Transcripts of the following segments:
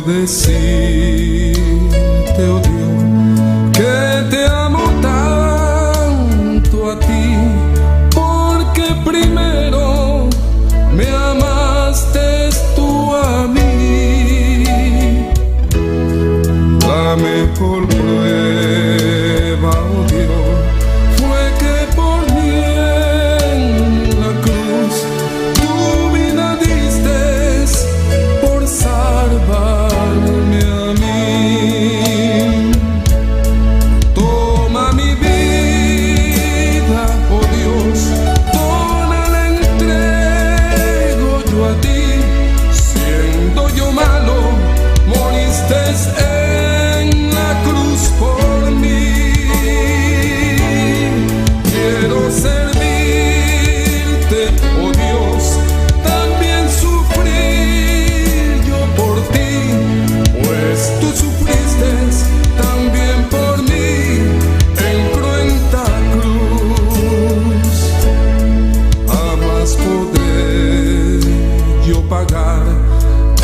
Quiero decirte, oh Dios, que te amo tanto a ti, porque primero me amaste tú a mí. La mejor prueba, oh Dios, fue que por mí en la cruz tu vida diste por salvarme a mí. Toma mi vida, oh Dios, toda la entrego yo a ti. Siendo yo malo, moriste en la cruz por mí. Quiero servirte, oh Dios, también sufrir yo por ti, pues tú sufriste también por mí en cruenta cruz. Jamás podré yo pagar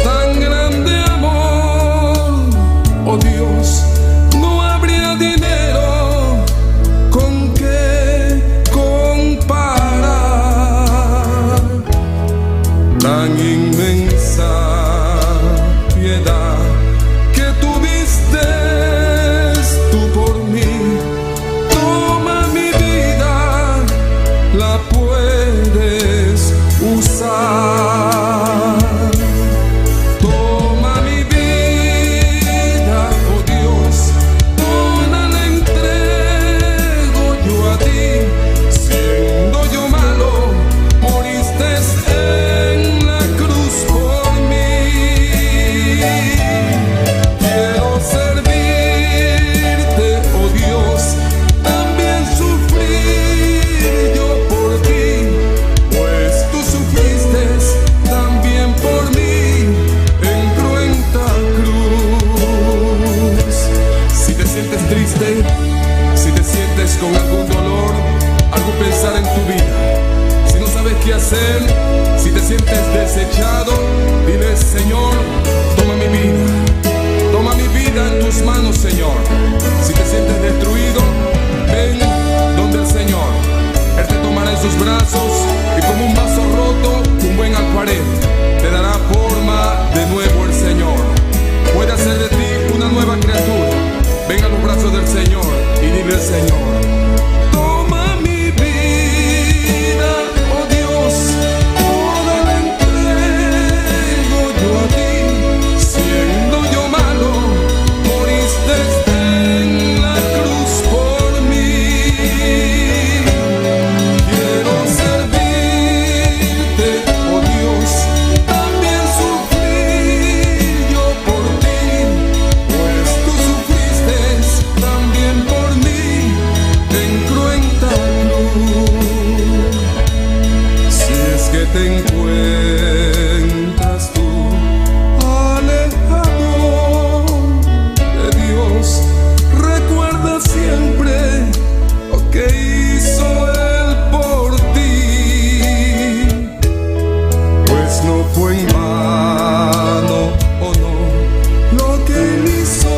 tan grande amor, oh Dios, no habría dinero con que comparar tan inmensa piedad que tuviste tú por mí. Toma mi vida, la puedes usar. Toma mi vida, oh Dios, toda la entrego yo a ti. Siendo yo malo, moriste en la cruz por mí. Quiero servirte, oh Dios, también sufrir yo por ti, pues tú sufriste también por mí en cruenta cruz. Si te sientes triste, si te sientes con algún dolor, algún pensar en tu vida, si no sabes qué hacer, si te sientes desechado, dile: Señor, toma mi vida. Toma mi vida en tus manos, Señor. Si te sientes destruido, ven donde el Señor. Él te tomará en sus brazos y, como un vaso roto, un buen alfarero, te dará forma de nuevo el Señor. Puede hacer de ti una nueva criatura. Ven a los brazos del Señor y dile al Señor: Toma mi vida, oh Dios, toda la entrego yo a ti. Siendo yo malo, moriste en la cruz por mí. Quiero servirte, oh Dios, también sufrir yo por ti, pues tú sufriste también por mí en cruenta cruz. Si es que te encuentras tú alejado de Dios, recuerda siempre lo que hizo Él por ti, pues no fue en vano, oh no, lo que Él hizo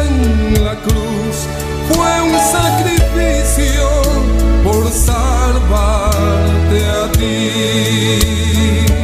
en la cruz fue un sacrificio por salvarte a ti.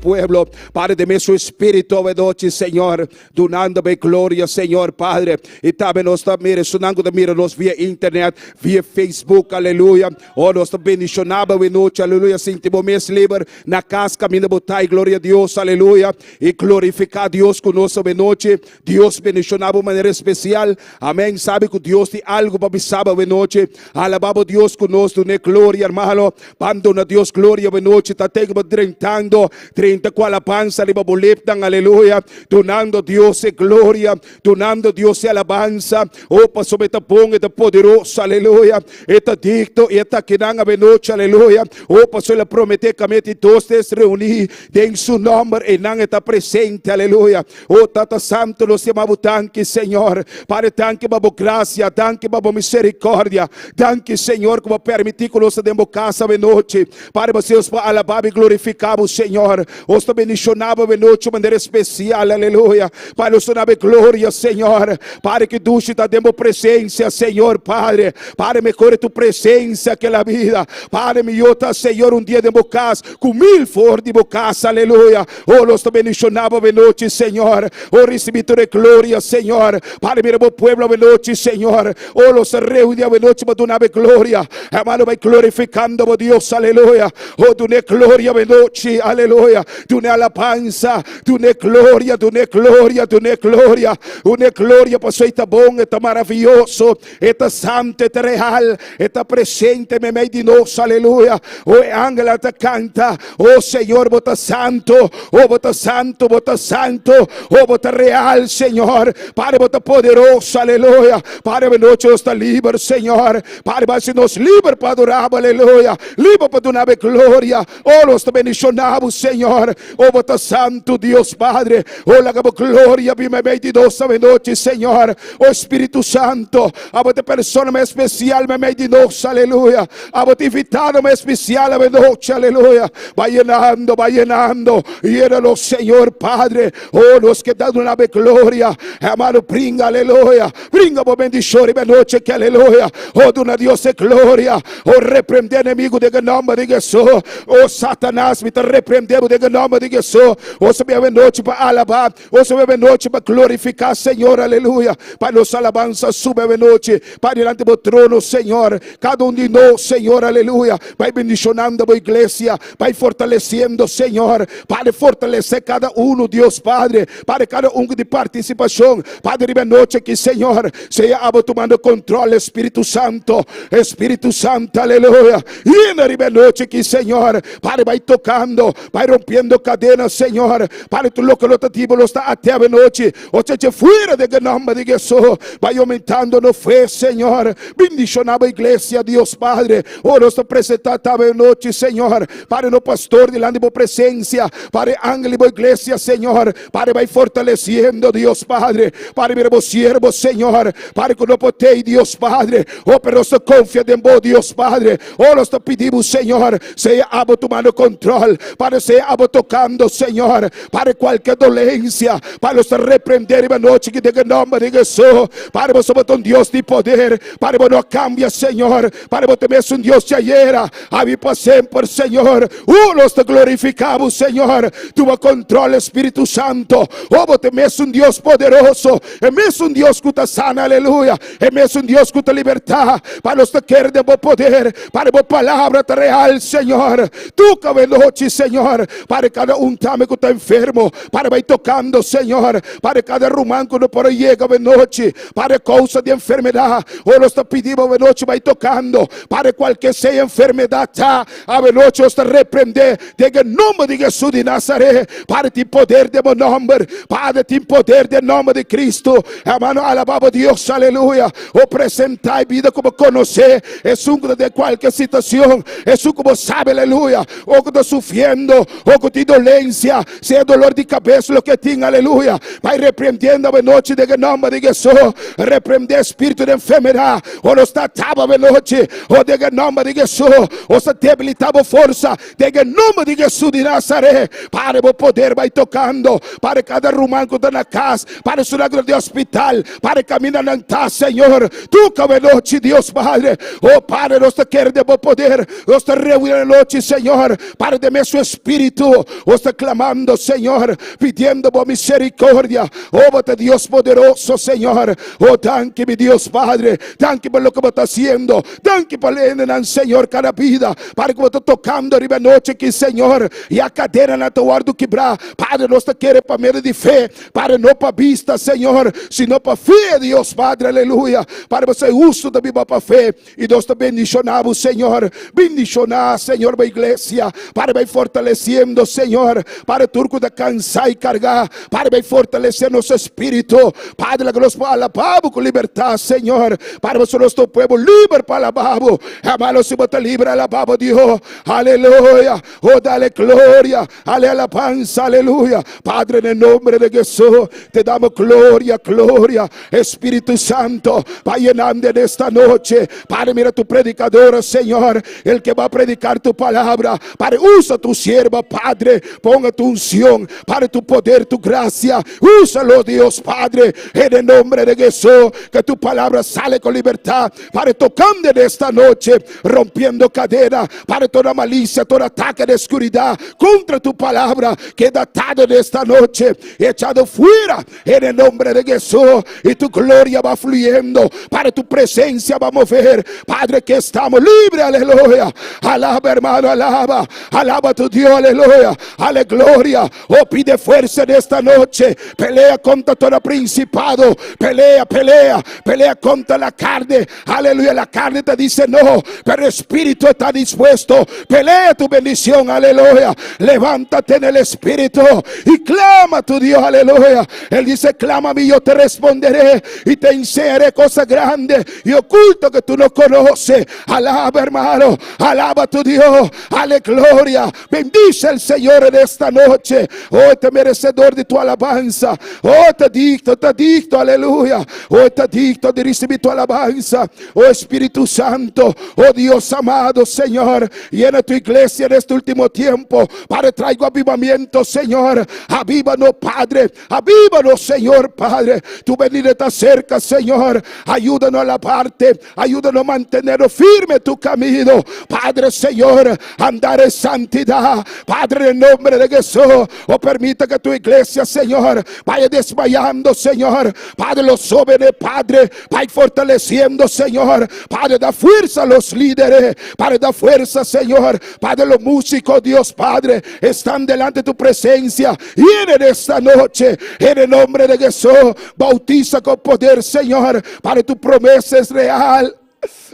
pueblo. Padre, den mesun espíritu awe Señor, dunando bo gloria, Señor Padre. I tambe nos ta mira, esunnan ku ta mira nos via internet, via Facebook, aleluya. Oh, nos ta bendishoná bo anochi, aleluya. Sinti bo mes liber na kas, kaminda bo ta i gloria na Dios, aleluya. I glorifiká Dios ku nos anochi. Dios bendishoná bo manera spesial. Amèn. Sabi ku Dios tin algu pa bisa anochi. Alabá Dios ku nos, duna gloria, ruman. Ban duna Dios gloria anochi. Ta tego drentando, 30 ku alabansa, riba bo lepnan, aleluya. Dunando Dios gloria, dunando Dios alabansa. Oh, pasobra e ta bon, ta poderoso, aleluya. E ta digno i ta akinan anochi, aleluya. Oh, pasobra el a prometé ku dos tres reuní den su nòmber einan e ta presente, aleluya. Oh, Tata Santu, nos yama danki, Señor. Padre, danki pa grasia, danki pa miserikòrdia. Danki, Señor, ku bo a permití ku nos den kas anochi. Padre, bo pa alabá i glorifiká, Señor. Nos ta bendishoná anochi di manera spesial, aleluya. Padre, nos duna gloria, Señor. Padre, ki dushi ta den presensia, Señor, Padre. Padre, mehor tu presensia ku e bida. Padre, mihó ta, Señor, un dia den kas, ku mil for di kas, aleluya. Oh, nos ta bendishoná anochi, Señor. Oh, risibí tur gloria, Señor. Padre, mira e pueblo anochi, Señor. Oh, nos reuní anochi pa duna gloria. Ruman, bai glorifikando Dios, aleluya. Oh, duna gloria anochi, aleluya. Duna alabansa, duna gloria, duna gloria, duna gloria. Duna gloria, pasobra ta bon, ta maravioso, ta santu, ta real, ta presente meimei di nos, aleluya. Oh, angel ta kanta, oh Señor, bo ta santu, oh bo ta santu, bo ta santu, oh bo ta real, Señor. Padre, bo ta poderoso, aleluya. Padre, anochi nos ta liber, Señor. Padre, hasi nos liber pa adorá, aleluya. Liber pa duna gloria. Oh, nos ta bendishoná, Señor. Oh, bo ta santu, Dios Padre. Oh, laga gloria bin meimei di nos anochi, Señor. Oh, Spiritu Santu. Abo ta persona mas spesial meimei di nos, aleluya. Abo ta invitado mas spesial anochi, aleluya. Bai yenando, bai yenando. Yénalo, Señor Padre. Oh, nos ke duna gloria. Ruman, bringa, aleluya. Bringa bo bendishon anochi, ku aleluya. Oh, duna Dios gloria. Oh, reprendé enemigu den nòmber di Hesus. Oh, Satanas, mi ta reprendé den nòmber di Hesus. Oh, subi anochi pa alabá. Oh, subi anochi pa glorifiká, Señor, aleluya. Pa nos alabansa subi anochi. Pa dilanti di trono, Señor. Kada un di nos, Señor, aleluya. Bai bendishonando e iglesia. Bai fortalesiendo, Señor. Padre, fortalesé kada un, Dios Padre. Padre, kada un di partisipashon. Padre, anochi aki, Señor. Sea abo tumando kontròl, Spiritu Santu. Spiritu Santu, aleluya. Yena anochi aki, Señor. Padre, bai tokando, bai rompiendo kadena, Señor. Padre, tur loke no ta di bo, ta te anochi. O sea, fuera den nòmber di Hesus. Bai oumentando nos fe, Señor. Bendishoná iglesia, Dios Padre. Oh, nos ta presentá anochi, Señor. Padre, nos pastor dilanti di presensia. Padre, angel di iglesia, Señor. Padre, bai fortalesiendo, Dios Padre. Padre, mira, siervo, Señor. Padre, ku no por, Dios Padre. Oh, pero nos konfia den bo, Dios Padre. Oh, nos pedimos, Señor. Sea abo tumando kontròl. Padre, sea abo tokando, Señor. Padre, kualke dolensia. Padre, nos reprendé anochi ku den nòmber di Hesus. Padre, bo ta un Dios di poder. Padre, no kambia, Señor. Padre, bo ta un Dios di ayera. Awe pa semper, Señor. Oh, nos ta glorifiká, Señor. Tuma kontròl, Spiritu Santu. Oh, bo ta un Dios poderoso. E mesun Dios ku ta sana, aleluya. E mesun Dios ku ta libertá. Pa nos kere den bo poder. Pa bo palabra ta real, Señor. Toka anochi, Señor. Pa kada un tambe ku ta enfermo. Pa bai tokando, Señor. Pa kada ruman ku no por yega anochi. Pa kousa di enfermedat. Oh, nos ta pidiendo anochi bai tokando. Pa kualke sea enfermedat, ta. Anochi nos ta reprendé. Den nòmber di Hesus di Nazaret. Padre, tin poder den bo nòmber. Padre, tin poder den nòmber di Kristu. Ruman, alabá Dios, aleluya. O presentá bida komo konosé. Hesus den kualke situashon. Hesus komo sabe, aleluya. O ku ta sufriendo, o ku tin dolensia, sea doló di kabes, loke tin, aleluya. Bai reprendiendo anochi den nòmber di Hesus. Reprendé spiritu di enfermedat. O nos ta taba anochi. O den nòmber di Hesus. O ta debilitá forsa. Den nòmber di Hesus di Nazaret. Padre, bo poder bai tokando. Padre, kada ruman ku ta na kas. Padre, su di hospital. Padre, kaminda nan ta, Señor. Toka anochi, Dios Padre. Oh, Padre, nos ta kere den bo poder. Nos ta reuní anochi, Señor. Padre, den mesun espíritu. Jesús. Nos ta clamando, Señor, pidiendo bo misericordia. Oh, bo ta Dios poderoso, Señor. Oh, danki, mi Dios Padre. Danki pa loke bo ta haciendo. Danki pa hendenan, Señor, cada vida. Padre, ku bo ta tocando riba nochi aki, Señor. Ya cadenanan ta wordo kibrá. Padre, nos ta kere pa medio di fe. Padre, no pa bista, Señor, sino pa fe, Dios Padre, aleluya. Padre, bo husto ta biba pa fe. I nos ta bendishoná bo, Señor. Bendishoná, Señor, bo iglesia. Padre, bai fortalesiendo, Señor. Padre, tur ku ta kansá i kargá. Padre, bai fortalesé nos espíritu. Padre, laga nos por alabá bo ku libertat, Señor. Padre, pasobra nos ta un pueblo liber pa alabá bo. Hermano, si bo ta liber, alabá bo Dios. Aleluya. Oh, dale gloria. Ale alabanza, aleluya. Padre, en el nombre de Jesús, te damos gloria, gloria. Espíritu Santo, va llenando en esta noche. Padre, mira tu predicador, Señor, el que va a predicar tu palabra. Padre, usa tu sierva, Padre. Ponga tu unción, Padre, tu poder, tu gracia. Úsalo, Dios, Padre, en el nombre de Jesús. Que tu palabra sale con libertad. Padre, tocando en esta noche, rompiendo cadena. Padre, toda malicia, todo ataque de oscuridad contra tu palabra queda atado en esta noche, echado fuera en el nombre de Jesús. Y tu gloria va fluyendo. Padre, tu presencia va a mover. Padre, que estamos libres, aleluya. Alaba, hermano, alaba. Alaba a tu Dios, aleluya. Ale gloria. Oh, pide fuerza en esta noche. Pelea contra todo principado. Pelea, pelea, pelea contra la carne. Aleluya. La carne te dice no, pero el espíritu está dispuesto. Pelea tu bendición, aleluya. Levántate en el espíritu y clama a tu Dios, aleluya. Él dice: Clama a mí, yo te responderé y te enseñaré cosas grandes y ocultas que tú no conoces. Alaba, hermano. Alaba a tu Dios. Ale gloria. Bendice al Señor en esta noche. Oh, ta merecedor di tu alabanza. Oh, ta digno, ta digno, aleluya. Oh, ta digno di recibi tu alabanza. Oh, Espíritu Santo. Oh, Dios amado, Señor. Llena tu iglesia en este último tiempo. Padre, traigo avivamiento, Señor. Avívanos, Padre. Avívanos, Señor, Padre. Tu venida está cerca, Señor. Ayúdanos a la parte. Ayúdanos a mantenernos firme tu camino. Padre, Señor, andar en santidad. Padre, en nombre de Jesús. O permita que tu iglesia, Señor, vaya desmayando, Señor. Padre, los jóvenes, Padre, vaya fortaleciendo, Señor. Padre, da fuerza a los líderes. Padre, da fuerza, Señor. Padre, los músicos, Dios Padre, están delante de tu presencia. Y en esta noche, en el nombre de Jesús, bautiza con poder, Señor. Padre, tu promesa es real.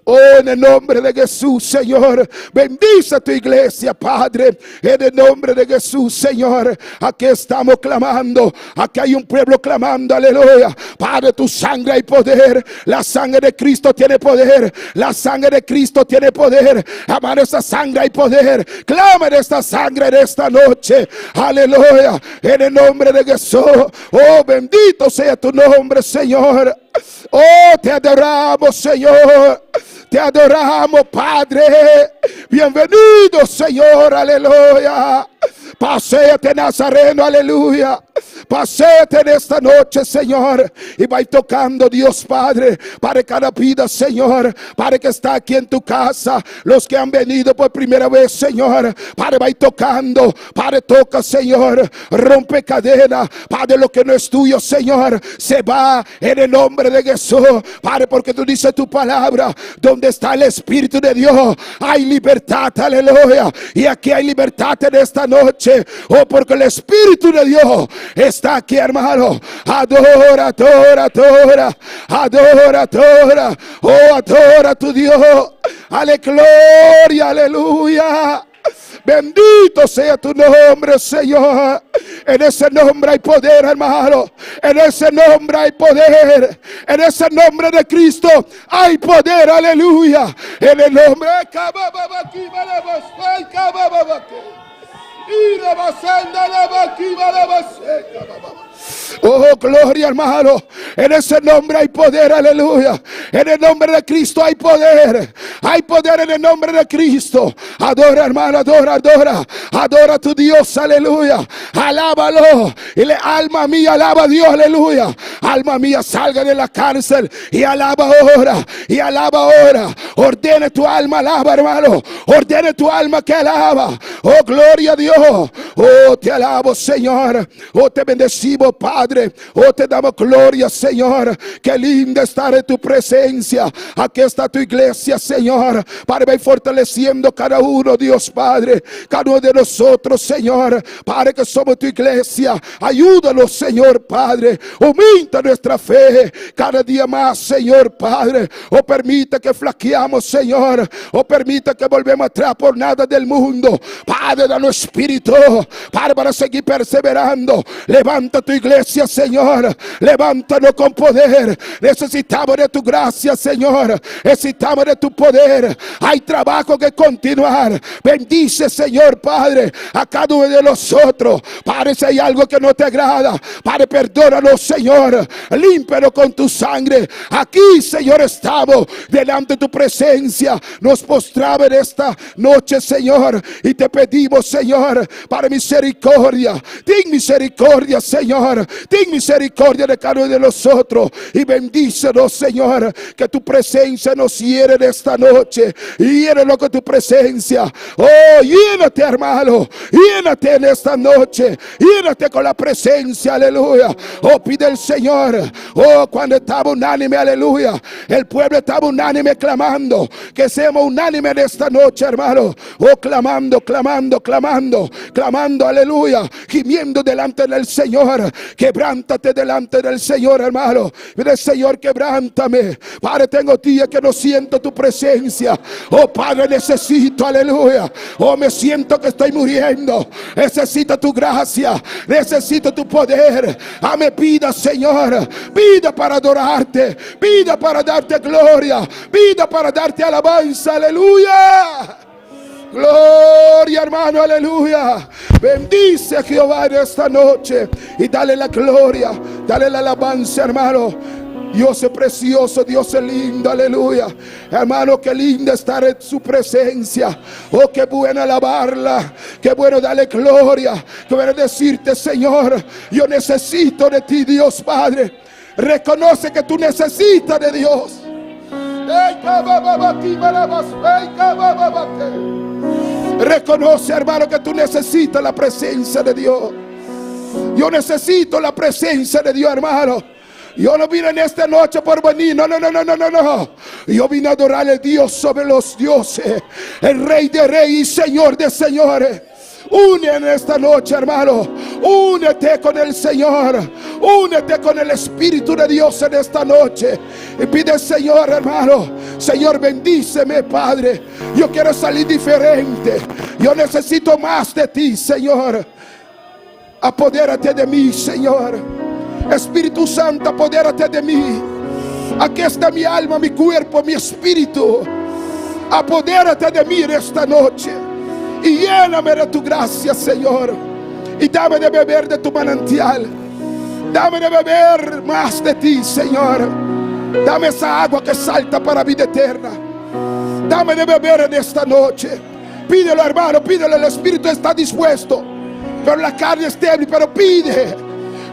Oh, en el nombre de Jesús, Señor. Bendice a tu iglesia, Padre. En el nombre de Jesús, Señor. Aquí estamos clamando. Aquí hay un pueblo clamando. Aleluya. Padre, tu sangre hay poder. La sangre de Cristo tiene poder. La sangre de Cristo tiene poder. Amar esa sangre hay poder. Clama en esta sangre en esta noche. Aleluya. En el nombre de Jesús. Oh, bendito sea tu nombre, Señor. Oh, te adoramos, Señor. Te adoramos, Padre. Bienvenido, Señor. Aleluya. Paséate, Nazareno, aleluya. Paséate en esta noche, Señor. Y va tocando, Dios Padre, para cada vida, Señor. Para que está aquí en tu casa. Los que han venido por primera vez, Señor. Padre, va tocando. Padre, toca, Señor. Rompe cadena. Padre, lo que no es tuyo, Señor, se va en el nombre de Jesús. Padre, porque tú dices tu palabra. Donde está el Espíritu de Dios, hay libertad, aleluya. Y aquí hay libertad en esta noche. Oh, porque el Espíritu de Dios está aquí, hermano. Adora, adora, adora. Adora, adora. Oh, adora a tu Dios. Ale gloria, aleluya. Bendito sea tu nombre, Señor. En ese nombre hay poder, hermano. En ese nombre hay poder. En ese nombre de Cristo hay poder, aleluya. En el nombre. Oh, gloria, hermano. En ese nombre hay poder, aleluya. En el nombre de Cristo hay poder. Hay poder en el nombre de Cristo. Adora, hermano, adora, adora. Adora a tu Dios, aleluya. Alábalo. Y le alma mía, alaba a Dios, aleluya. Alma mía, salga de la cárcel y alaba ahora. Y alaba ahora. Ordene tu alma, alaba, hermano. Ordene tu alma que alaba. Oh, gloria a Dios. Oh, te alabo, Señor. Oh, te bendecimos, Padre. Oh, te damos gloria, Señor. Qué lindo estar en tu presencia. Aquí está tu iglesia, Señor. Para ir fortaleciendo cada uno, Dios Padre. Cada uno de nosotros, Señor. Padre, que somos tu iglesia. Ayúdanos, Señor Padre. Aumenta nuestra fe cada día más, Señor Padre. O permita que flaqueamos, Señor. O permita que volvemos atrás por nada del mundo. Padre, danos espíritu. Padre, para seguir perseverando. Levanta tu iglesia, Señor. Levántanos con poder. Necesitamos de tu gracia, Señor. Necesitamos de tu poder. Hay trabajo que continuar. Bendice, Señor Padre, a cada uno de nosotros. Padre, si hay algo que no te agrada, Padre, perdónanos, Señor. Límpialo con tu sangre. Aquí, Señor, estamos delante de tu presencia. Nos postramos en esta noche, Señor, y te pedimos, Señor, para misericordia. Ten misericordia, Señor. Ten misericordia de cada uno de nosotros. Y bendícenos, Señor, que tu presencia nos hiere en esta noche. Hiérelo con tu presencia. Oh, llénate, hermano. Llénate en esta noche. Llénate con la presencia, aleluya. Oh, pide el Señor. Oh, cuando estaba unánime, aleluya. El pueblo estaba unánime clamando. Que seamos unánime en esta noche, hermano. Oh, clamando, clamando, clamando, clamando, aleluya. Gimiendo delante del Señor. Quebrántate delante del Señor, hermano. Mire, Señor, quebrántame. Padre, tengo días que no siento tu presencia. Oh, Padre, necesito, aleluya. Oh, me siento que estoy muriendo. Necesito tu gracia. Necesito tu poder. Dame vida, Señor. Vida para adorarte. Vida para darte gloria. Vida para darte alabanza. Aleluya. Gloria, hermano, aleluya. Bendice a Jehová en esta noche y dale la gloria, dale la alabanza, hermano. Dios es precioso, Dios es lindo, aleluya. Hermano, qué lindo estar en su presencia. Oh, qué bueno alabarla. Qué bueno darle gloria. Qué bueno decirte, Señor, yo necesito de ti, Dios Padre. Reconoce que tú necesitas de Dios. Reconoce, hermano, que tú necesitas la presencia de Dios. Yo necesito la presencia de Dios, hermano. Yo no vine en esta noche por venir. No, no, no, no, no, no, no. Yo vine a adorar al Dios sobre los dioses. El Rey de Reyes y Señor de Señores. Une en esta noche, hermano. Únete con el Señor. Únete con el Espíritu de Dios en esta noche. Y pide, Señor, hermano. Señor, bendíceme, Padre. Yo quiero salir diferente. Yo necesito más de ti, Señor. Apodérate de mí, Señor. Espíritu Santo, apodérate de mí. Aquí está mi alma, mi cuerpo, mi espíritu. Apodérate de mí en esta noche. Y lléname de tu gracia, Señor. Y dame de beber de tu manantial. Dame de beber más de ti, Señor. Dame esa agua que salta para vida eterna. Dame de beber en esta noche. Pídelo, hermano, pídelo. El Espíritu está dispuesto. Pero la carne es débil, pero pide.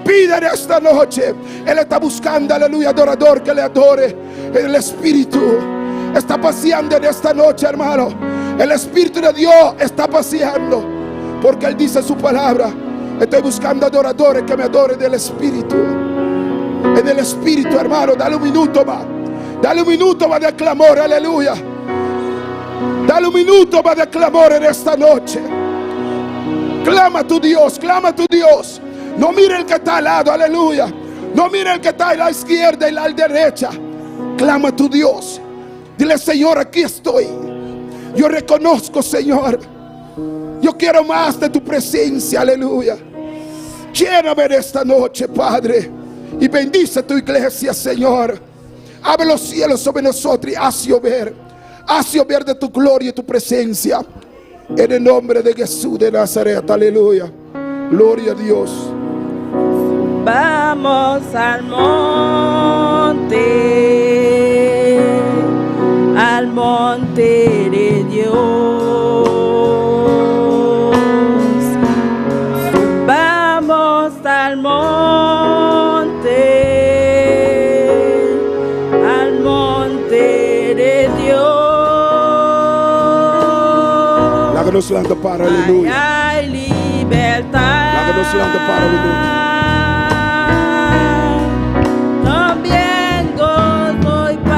Pide en esta noche. Él está buscando, aleluya, adorador que le adore. El Espíritu está paseando en esta noche, hermano. El Espíritu de Dios está paseando. Porque Él dice su palabra. Estoy buscando adoradores que me adoren del Espíritu. En el Espíritu, hermano. Dale un minuto más. Dale un minuto más de clamor, aleluya. Dale un minuto más de clamor en esta noche. Clama a tu Dios, clama a tu Dios. No mire el que está al lado, aleluya. No mire el que está a la izquierda y la derecha. Clama a tu Dios. Dile, Señor, aquí estoy. Yo reconozco, Señor. Yo quiero más de tu presencia, aleluya. Lléname de esta noche, Padre. Y bendice tu iglesia, Señor. Abre los cielos sobre nosotros y haz llover. Haz llover de tu gloria y tu presencia. En el nombre de Jesús de Nazaret, aleluya. Gloria a Dios. Ba Subamos al monte, al monte de Dios. Subamos al monte, al monte de Dios. Laga nos lanta para, aleluya. Allá hay libertad. Laga nos lanta para, aleluya. También gozo y paz.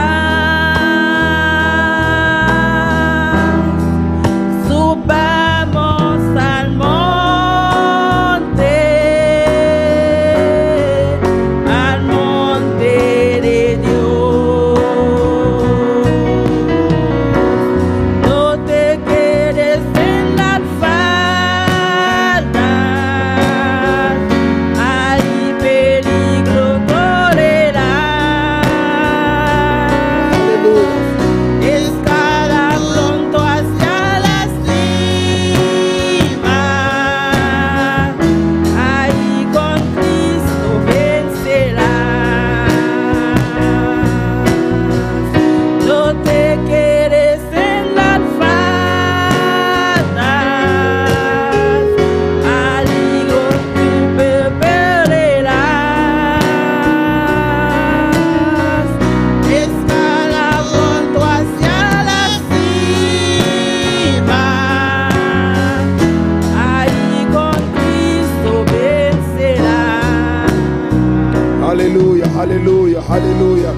Subamos al monte, al monte de Dios. No te quedes en la falda, hay peligro correrás. Aleluya. Escala pronto hacia la cima, ahí con Cristo vencerás. No te quedes en las faldas, al higo tú perderás. Escala pronto hacia la cima, ahí con Cristo vencerás. Aleluya, aleluya, aleluya.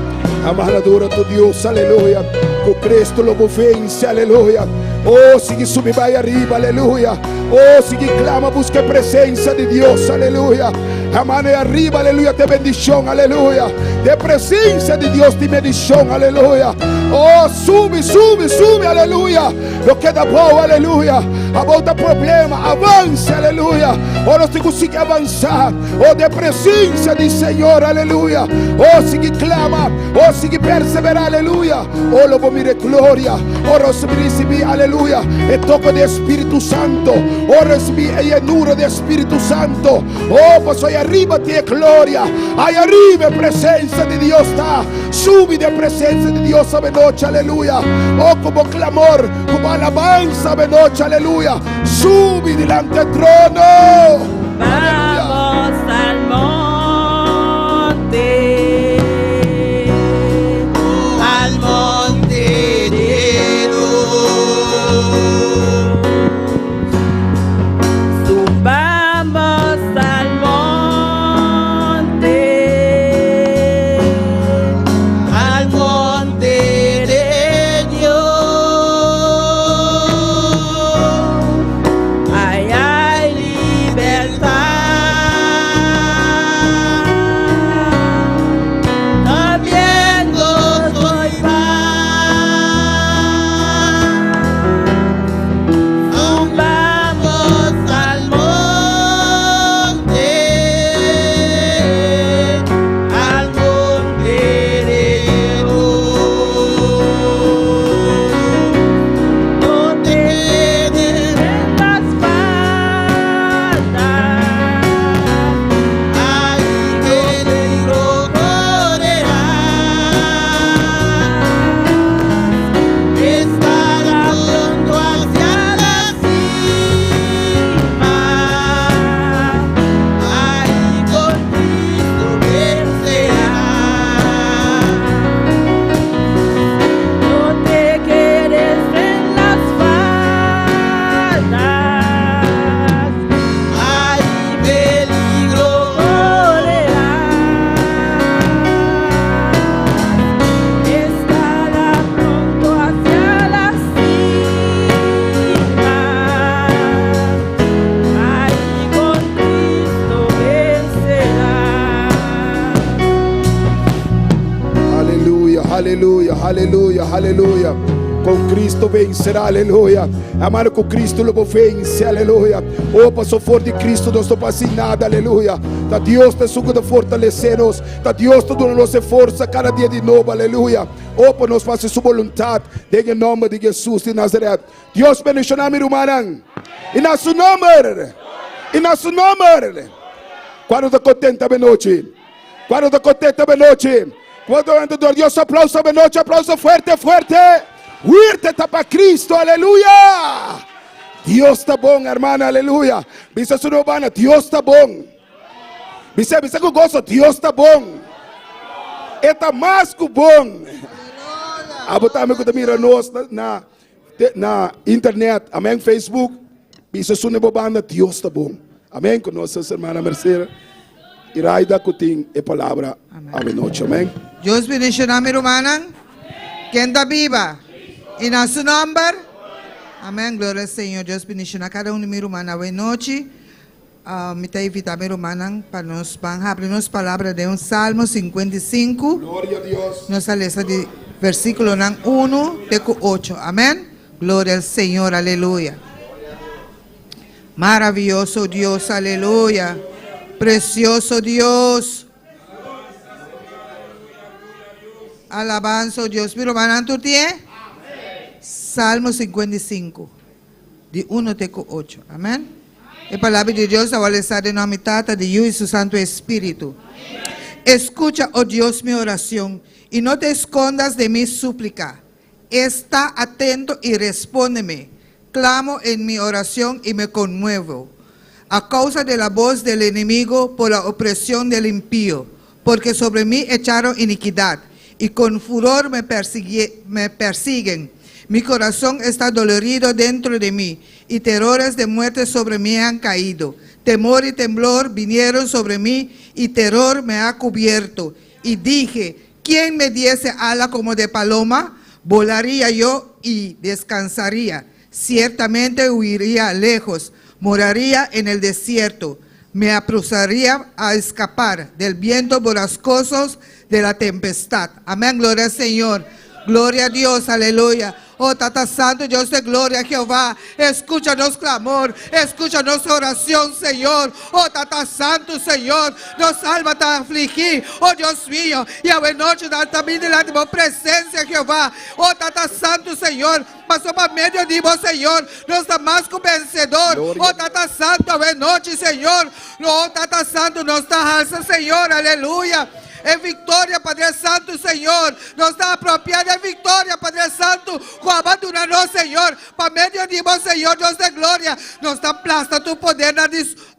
Amarradura tu Dios, aleluya. Ku Cristo lo bo vense, aleluya. Oh, sigui subi bai ariba, aleluya. Oh, sigui klama, buska presensia di Dios, aleluya. Amane ariba, aleluya, ta bendishon, aleluya. Den presensia di Dios tin bendishon, aleluya. Oh, subi, subi, subi, aleluya. No keda abou, aleluya. Abou ta problema, avansa, aleluya. Oh, nos tin ku sigui avansá. Oh, den presensia di Señor, aleluya. Oh, sigui klama, oh, sigui perseverá, aleluya. Oh, lo bo mira e gloria. Oh, nos risibí, aleluya, e toke di Spiritu Santu. Oh, risibí e yenura di Spiritu Santu. Oh, paso ei ariba tin e gloria. Ei ariba e presensia di Dios ta. Subi den presensia di Dios awe nochi, aleluya. Oh, ku bo klamor, ku bo alabansa awe nochi, aleluya. Subi dilanti e trono. Aleluya. Vamos al monte, al monte de Dios. Subamos al monte, al monte de Dios. Allá hay libertad. También gozo y paz. Subamos al monte, al monte de Dios. No te quedes en las faldas, ahí peligro correrás. Estará pronto hacia la cima, ahí con Cristo vencerás. No te quedes en las faldas, hay peligro correrás. Escala pronto hacia la cima, ahí con Cristo vencerás. Aleluya, aleluya, aleluya, aleluya. Ku Kristu venserá, aleluya. Amado, ku Kristu lo bo vense, aleluya. Oh, paso for di Kristu nos no por hasi nada, aleluya. Ta Dios ta esun ku ta fortalesé nos. Ta Dios ta duna nos forsa kada dia di nobo, aleluya. Oh, pa nos hasi su boluntat. Den nòmber di Hesus di Nazaret. Dios bendishoná mi rumannan. I na su nòmber. I na su nòmber. Kuantu ta kontentu awe nochi? Cuando ta contento benochi? Cuando ta dor Dios aplauso benochi, aplauso fuerte, fuerte. Huirte ta pa Cristo, aleluya. Dios ta bon, hermana, aleluya. Bisa su no bana, Dios ta bon. Bisa, bisa ku gozo, Dios ta bon. E ta mas ku bon. Abo tambe ku ta mira nos na, na, na internet, amen, Facebook. Bisa su bo banda, Dios ta bon. Amen. Ku nos hermana Mercedes. Iraida ku tin e palabra awe nochi. Amen. Dios bendiciona mi rumannan. Ken ta biba? Y na su nomber. Amen. Gloria al Señor. Dios bendiciona cada un di mi rumannan awe nochi. Ah, mi ta invita mi rumannan pa nos ban habri nos palabra den un Salmo 55. Gloria a Dios. Nos a lesa di versículonan 1 te ku 8. Amen. Gloria al Señor. Aleluya. Maravilloso Dios. Aleluya. Precioso Dios. Alabanza, oh Dios. Mi rumannan tur tie? Salmo 55. Di 1 te ku 8. Amen. E palabra di Dios a lesa den nomber Tata, di Yu y su Santo Espíritu. Escucha, oh Dios, mi oración y no te escondas de mi súplica. Está atento y respóndeme. Clamo en mi oración y me conmuevo. A causa de la voz del enemigo por la opresión del impío, porque sobre mí echaron iniquidad y con furor me persiguen. Mi corazón está dolorido dentro de mí y terrores de muerte sobre mí han caído. Temor y temblor vinieron sobre mí y terror me ha cubierto. Y dije, ¿quién me diese ala como de paloma? Volaría yo y descansaría. Ciertamente huiría lejos, moraría en el desierto. Me apresuraría a escapar del viento borrascosos de la tempestad. Amén, gloria al Señor. Gloria a Dios, aleluya. Oh Tata Santo, Dios de gloria, Jehová, escúchanos clamor, escúchanos oración, Señor. Oh Tata Santo, Señor, nos alma ta afligí. Oh Dios mío, y awe nochi también delante de tu presencia, Jehová. Oh Tata Santo, Señor, paso pa medio di bo, Señor, nos ta mas ku vencedor. Gloria. Oh Tata Santo, awe nochi, Señor. Oh Tata Santo, nos ta alsa, Señor, aleluya. En victoria, Padre Santo, Señor. Nos ta apropiá di victoria, Padre Santo. Ku bo a duna nos, Señor. Pa medio di bo, Señor, Dios de gloria. Nos ta aplastá tur poder na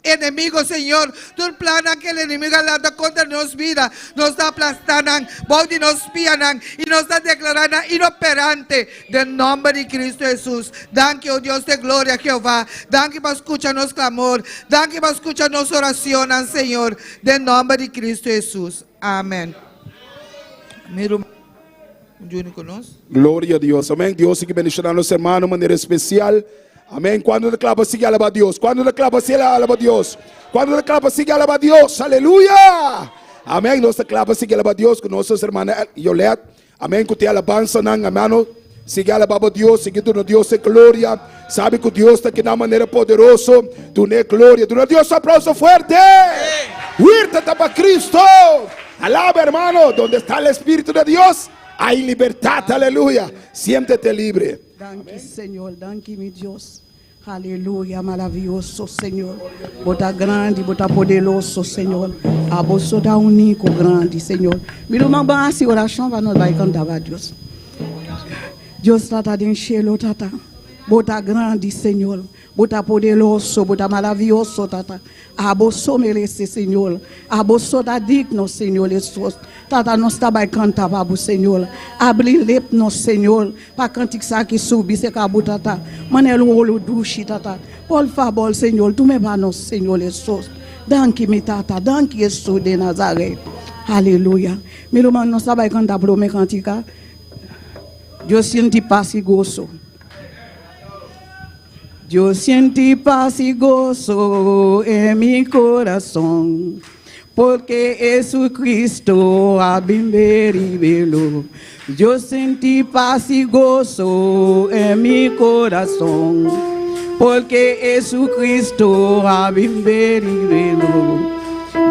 enemigo, Señor. Tur plan ku e enemigo a lanta kontra nos bida. Nos ta aplastando, bou di nos pianan. Y nos ta deklarando inoperante. Den nòmber di Cristo Jesús. Danki, oh Dios de gloria, Jehová. Danki pa skucha nos klamor. Danki pa skucha nos orashon, Señor. Den nòmber di Cristo Jesús. Amèn. Mira, Juni ku nos. Gloria a Dios. Amèn. Dios sigui bendishoná nos rumannan di manera espesial. Amèn. Kuantu ta kla pa sigui alabá Dios? Kuantu ta kla pa sigui alabá Dios? Kuantu ta kla pa sigui alabá Dios? Aleluya. Amèn. Nos ta kla pa sigui alabá Dios ku nos ruman Yolet. Amèn. Ku tin alabansanan, hermano. Sigui alabá Dios, sigui duna Dios e gloria. Sabe ku Dios ta aki di manera poderoso. Duna gloria. Duna Dios aplauso fuerte. Huirte ta pa Cristo. Alaba, hermano. Donde está el Espíritu de Dios, hay libertad. Aleluya. Siéntete libre. Danki, Señor. Danki, mi Dios. Aleluya, maravioso, Señor. Bo ta grandi, bo ta poderoso, Señor. Abo so ta úniko grandi, Señor. Mi ruman ban hasi orashon pa nos bai kanta pa Dios. Dios Tata den shelu, Tata. Bo ta grandi, Señor. Bo ta poderoso, bo ta maravioso, Tata. Abo so meresé, Señor. Abo so ta digno, Señor Jesús. Tata, nos ta bai kanta pa Señor. Habri lep nos, Señor. Pa kantika sa ki subi, se kabu, Tata. Manel wolo dushi, Tata. Por fabor, Señor, tum'é pa nos, Señor Jesús. Danki, mi Tata. Danki, Jesús de Nazaret. Aleluya. Mi ruman, nos ta bai kanta promé kantika. Dios sinti pas i goso. Yo sentí paz y gozo en mi corazón, porque Jesucristo a venido. Yo sentí paz y gozo en mi corazón, porque Jesucristo a venido.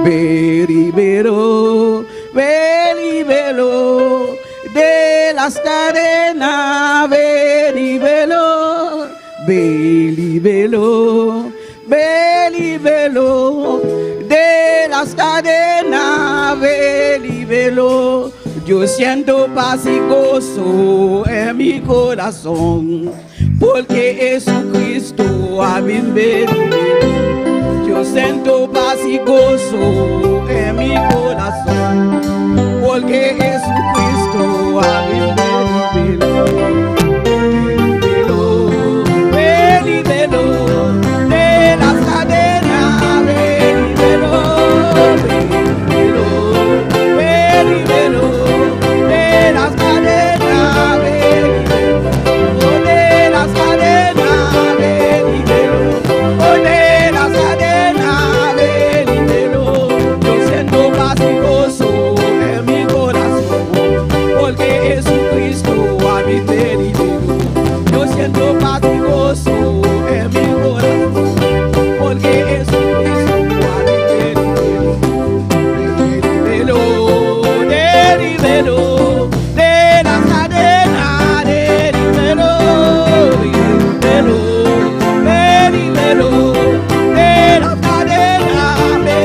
Liberó, me liberó de las cadenas, me liberó, me liberó, me liberó de las cadenas. cadena me liberó. Yo siento paz y gozo en mi corazón, porque Jesucristo a mí me liberó. Yo siento paz y gozo en mi corazón, porque Jesucristo a mí me liberó. Me liberó, me liberó de las cadenas, me liberó, me liberó, me liberó de las cadenas, me liberó, de las cadenas, me liberó, de las cadenas, me liberó. Yo siento paz y gozo en mi corazón, porque Jesucristo a mí me liberó. Yo siento paz y gozo en mi corazón, porque Jesucristo a mí me liberó. Me liberó, me liberó de las cadenas, me liberó, me liberó, me liberó de las cadenas, me,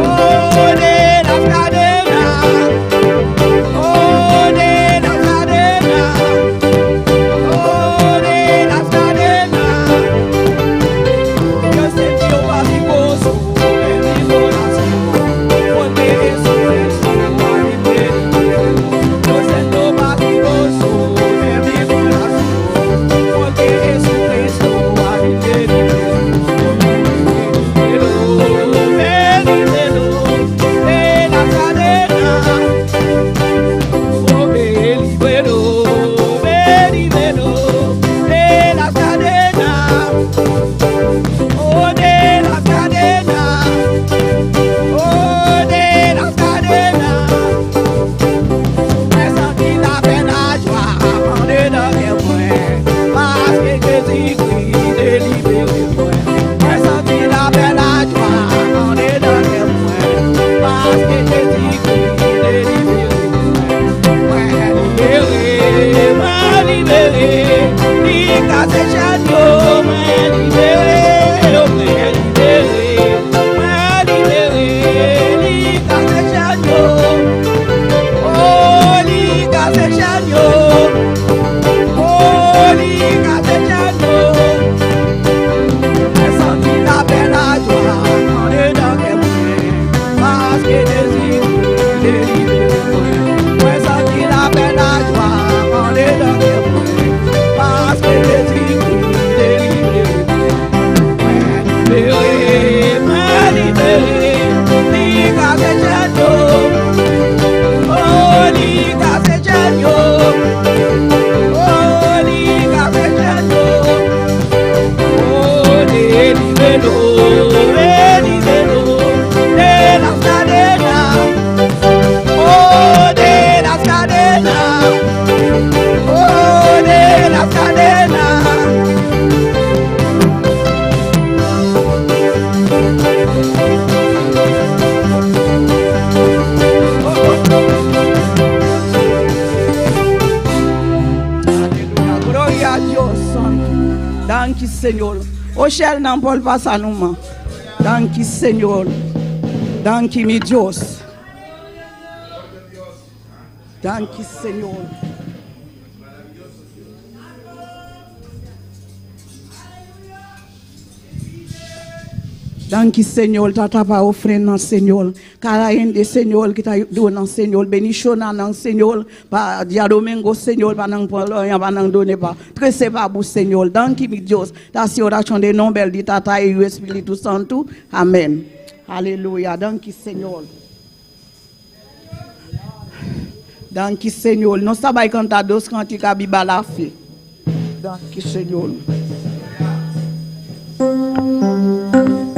oh, de las cadenas, oh, de las cadenas, oh, de las cadenas. Yo sentí paz y gozo en mi corazón, porque Jesucristo a mí me liberó. Yo siento paz y gozo en mi corazón, porque Jesucristo a mí me liberó. Me liberó de las cadenas. Oh, me liberó, me liberó de las cadenas. Oh, de las cadenas. Oh, de las cadenas. Mwen santi lapè, lajwa, andedan kè mwen, paske Jezi-Kri delivre mwen. Mwen santi lapè, lajwa, andedan kè mwen, paske Jezi-Kri delivre mwen. Mwen libere, mwen libere, li kase chenn yo, mwen libere, mwen libere, mwen libere, li kase chenn yo. Oh, li kase chenn yo. Oh, li kase chenn yo. Mwen santi lapè, lajwa, andedan kè mwen, paske Jezi delivre mwen. Mwen santi lapè, lajwa, andedan kè mwen, paske Jezi delivre mwen. Mwen libere, mwen libere, li kase chenn yo. Oh, li kase chenn yo. Oh, li kase chenn yo. Oh, delivre, delivre de las cadenas. Oh, de las cadenas. Oh, de las cadenas. Aleluya. Gloria a Dios. Santo. Danki, Señor. Oshel nan por pasa numa. Danki, Señor. Danki, mi Dios. Danki, Señor. Danki, Señor, Tata, pa ofrenda, Señor. Kada hende, Señor, ku ta duna, Señor. Bendishoná nan, Señor. Pa djadumingu, Señor, pa nan pa nan duna pa trese pa bo, Señor. Danki, mi Dios. Ta orashon den nòmber di Tata i Spiritu Santu. Amèn. Aleluya. Danki, Señor. Danki, Señor. Nos ta bai kanta dos kantika Biba la Fe. Danki, Señor.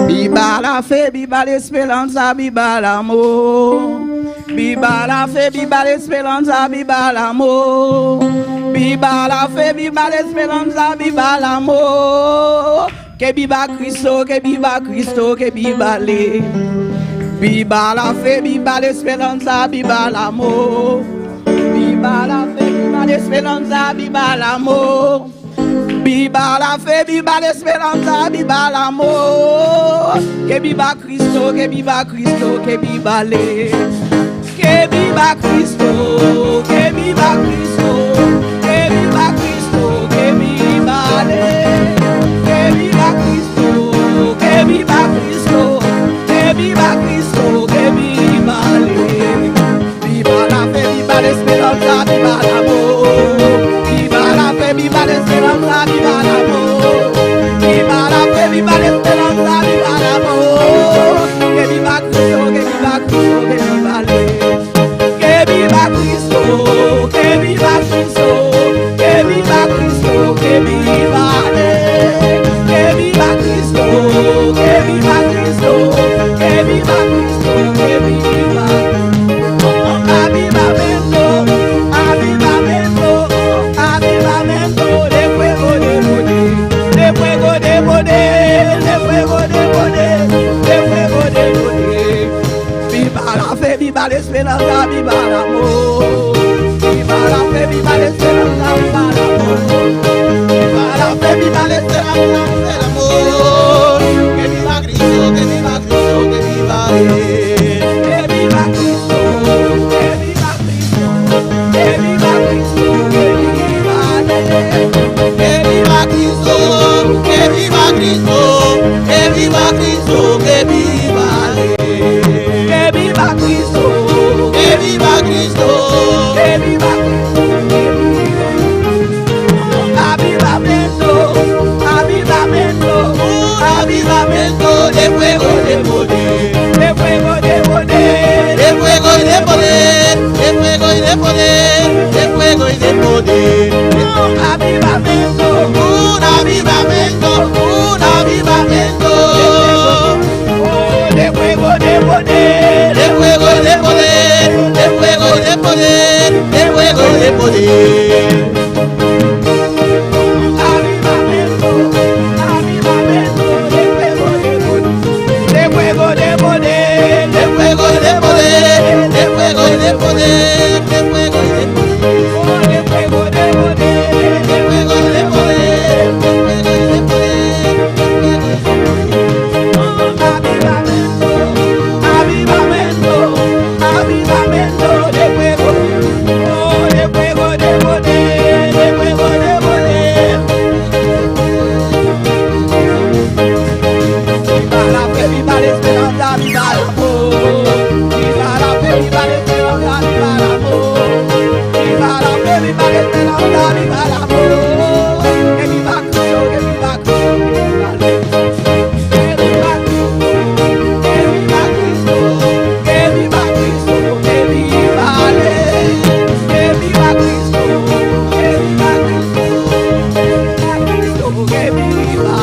Viva la fe, viva la esperanza, viva el amor. Viva la fe, viva la esperanza, viva el amor. Viva la fe, viva la esperanza, viva el amor. Que viva Cristo, que viva Cristo, que viva le. Viva la fe, viva la esperanza, viva el amor. Viva la fe, viva la esperanza, viva el amor. Viva la fe, viva la esperanza, viva el amor. Que viva Cristo, que viva Cristo, que viva le. Que viva Cristo, que viva Cristo, que viva Cristo, que viva le. Que viva Cristo, que viva Cristo, que viva Cristo, que viva le. Viva la fe, viva la esperanza, viva el amor. Viva la fe, viva la esperanza, viva el amor. Viva la fe, viva la esperanza, viva el amor. Que viva Cristo, que viva Cristo, que viva le. Que viva Cristo, que viva Cristo, que viva Cristo, que viva le. Que viva Cristo, que viva Cristo, que viva Cristo, que viva. Avivamento, avivamento, avivamento de fuego de poder, de fuego de poder, de fuego de poder, de fuego de poder. Viva la fe, viva la esperanza, viva el amor. Viva la fe, viva la esperanza, viva el amor. Viva la fe, viva la esperanza, viva el amor. Que viva Cristo, que viva Cristo, que viva Él. Que viva Cristo, que viva Cristo, que viva Cristo, que viva Él. Que viva Cristo, que viva Cristo, que viva Cristo, que viva Él. Que viva Cristo, Que viva Cristo, que viva Cristo, que viva. Avivamento, avivamento, un avivamento de fuego y de poder. De fuego de poder, De fuego y de poder, de fuego y de poder, de fuego y de poder. Un avivamento, Un avivamento, un avivamento. Oh, de fuego de poder, De fuego y de poder, de fuego y de poder, de fuego y de poder. Avivamento, avivamento, de fuego de poder, de fuego de poder, De fuego y de poder, de fuego y de poder, de fuego y de poder. Oh, de fuego de poder, De fuego y de poder, de fuego y de poder, de fuego y de poder. Avivamento, avivamento, avivamento de fuego, oh, de fuego de poder, de fuego de poder. Viva la fe, viva la esperanza, viva el amor. Viva la fe, viva la esperanza, viva el amor. Viva la fe, viva la esperanza, viva el amor. Que viva Cristo, que viva Cristo, que viva Que viva Cristo, que viva Cristo, que viva Cristo, que viva Que viva Cristo, que viva Cristo, que viva Cristo, que viva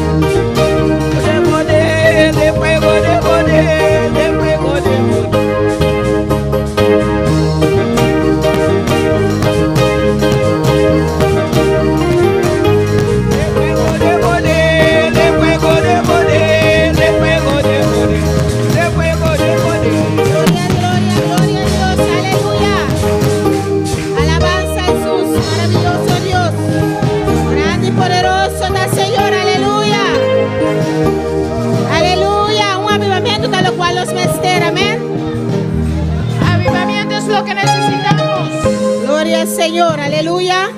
De poder, de fuego, de poder, de fuego, de poder. De fuego, de poder, de fuego, de poder, de fuego, de poder, de fuego, de poder. Gloria, gloria, gloria a Dios, aleluya. Alabanza a Jesús, maravilloso Dios. Grande y poderoso da Señor, aleluya. Aleluya, un avivamiento ta loke nos mester, amèn. Avivamiento es lo que necesitamos. Gloria al Señor, aleluya.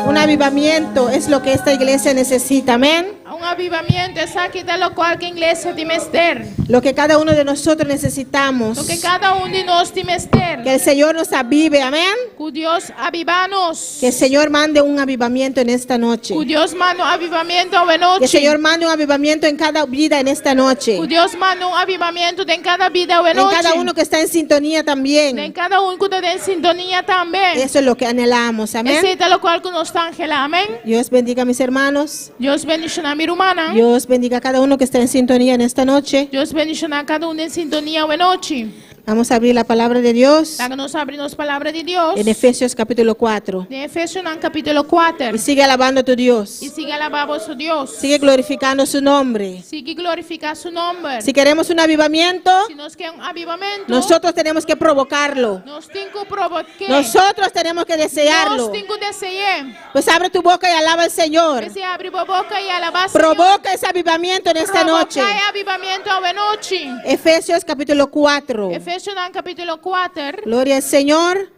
Un avivamiento es lo que esta iglesia necesita, amén. Un avivamiento esaki ta loke e iglesia tin mester. Lo que cada uno de nosotros necesitamos. Loke kada un di nos tin mester. Que el Señor nos avive, amén. Ku Dios aviva nos. Que el Señor mande un avivamiento en esta noche. Ku Dios manda un avivamiento awe Que el nochi. Señor mande un avivamiento en cada vida en esta noche. Ku Dios manda un avivamiento den kada bida En awe nochi. cada uno que está en sintonía Den también. kada un ku ta den sintonia tambe. Eso es lo que anhelamos, amén. Esei ta loke ku nos ta anhelá, amèn. Dios bendiga a mis hermanos. Dios bendishoná mi rumannan. Dios bendiga a cada uno que está en sintonía en esta noche. Dios bendishoná kada un den sintonia awe nochi. Vamos a abrir la palabra de Dios Laga nos habri nos palabra di Dios. en Efesios capítulo 4. Den Efesionan kapítulo 4. Y sigue alabando a tu Dios. I sigui alabá boso Dios. Sigue glorificando su nombre. Sigui glorifiká su nòmber. Si queremos un avivamiento, Si nos ke un avivamentu, nosotros tenemos que provocarlo. nos tin ku provok'é. Nosotros tenemos que desearlo. Nos tin ku dese'é. Pues abre tu boca y alaba al Señor. P'esei habri bo boka i alabá Señor. Provoca ese avivamiento en esta noche. Provoká e avivamentu awe nochi. Efesios capítulo 4. Efesionan kapítulo 4. Gloria al Señor.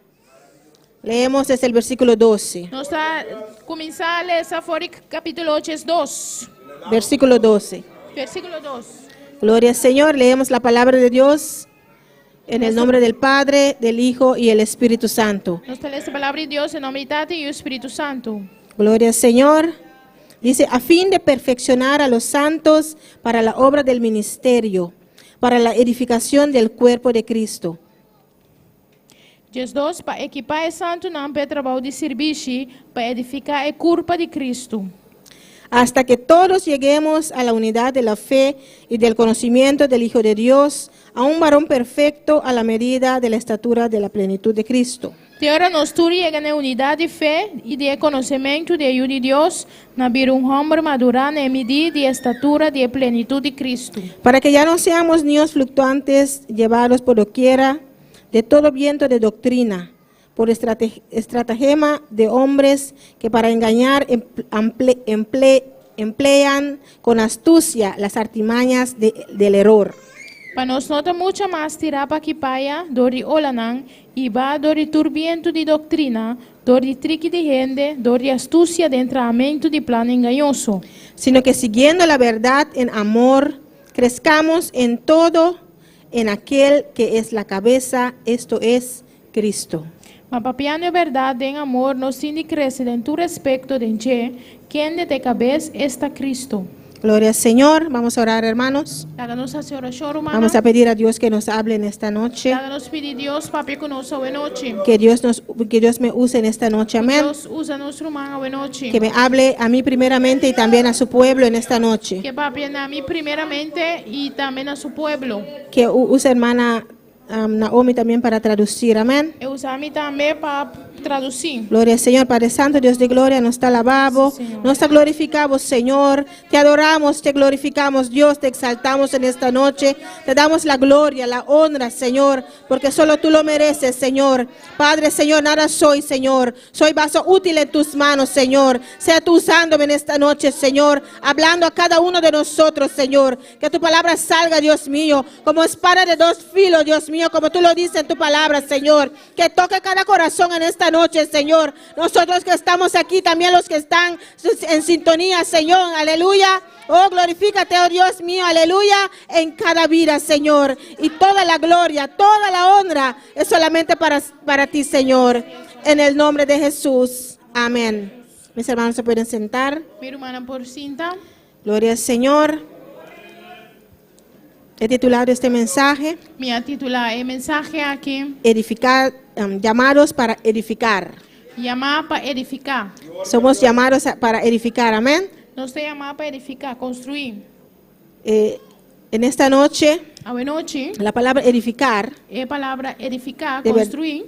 Leemos desde el versículo 12. Nos ta kuminsá lesa for di kapítulo 2. Versículo 12. Versíkulo 2. Gloria al Señor. Leemos la palabra de Dios en el nombre del Padre, del Hijo y el Espíritu Santo. Nos ta lesa palabra di Dios den nòmber di Tata, Yu i Spiritu Santu. Gloria al Señor. Dice, a fin de perfeccionar a los santos para la obra del ministerio, para la edificación del cuerpo de Cristo. 12, Pa ekipá e santunan pa e trabou di sirbishi, pa edifiká e kurpa di Kristu. Hasta que todos lleguemos a la unidad de la fe y del conocimiento del Hijo de Dios, a un varón perfecto a la medida de la estatura de la plenitud de Cristo. Te ora nos tur yega na e unidat di fe i di e konosementu di e Yu di Dios, na bira un hòmber madurá na e midí di e estatura di e plenitut di Kristu. Para que ya no seamos niños fluctuantes, llevados por doquiera de todo viento de doctrina, por estratagema de hombres que para engañar emplean con astucia las artimañas del error. Pa nos no ta mucha mas tirá pa aki pa aya dor di olanan, hibá dor di tur bientu di doktrina, dor di triki di hende, dor di astusia den trahamentu di plan engañoso. Sino que siguiendo la verdad en amor, crezcamos en todo en aquel que es la cabeza, esto es, Cristo. Ma papiando e bèrdat den amor, nos tin di krese den tur respekto den dje, kende ta e kabes, esta Cristo. Gloria al Señor. Vamos a orar, hermanos. Laga nos hasi orashon, rumannan. Vamos a pedir a Dios que nos hable en esta noche. Laga nos pidi Dios papia ku nos awe nochi. Que Dios nos que Dios me use en esta noche. Ku Amén. Dios usa nos ruman awe nochi. Que me hable a mí primeramente y también a su pueblo en esta noche. Ku e papia na mi primeramente i tambe na su pueblo. Que use hermana Naomi también para traducir. Amén. E usa mi tambe pa tradusí. Gloria al Señor, Padre Santo, Dios de gloria, nos te alabamos, Sí, Señor. nos te glorificamos, Señor. Te adoramos, te glorificamos, Dios, te exaltamos en esta noche. Te damos la gloria, la honra, Señor, porque solo tú lo mereces, Señor. Padre, Señor, nada soy, Señor. Soy vaso útil en tus manos, Señor. Sea tú usándome en esta noche, Señor, hablando a cada uno de nosotros, Señor. Que tu palabra salga, Dios mío, como espada de dos filos, Dios mío, como tú lo dices en tu palabra, Señor. Que toque cada corazón en esta noche, Señor. Nosotros que estamos aquí, también los que están en sintonía, Señor, aleluya. Oh, glorifícate, oh Dios mío, aleluya, en cada vida, Señor. Y toda la gloria, toda la honra es solamente para, para ti, Señor. En el nombre de Jesús. Amén. Mis hermanos se pueden sentar. Mi rumannan por sinta. Gloria al Señor. He titulado este mensaje, Mi a titulá e mensahe aki, Edificar, llamados para edificar. Yamá pa edifiká. Somos llamados para edificar, amén. Nos ta yamá pa edifiká, konstruí. En esta noche, Awe nochi, la palabra edificar e palabra edifiká, de konstruí,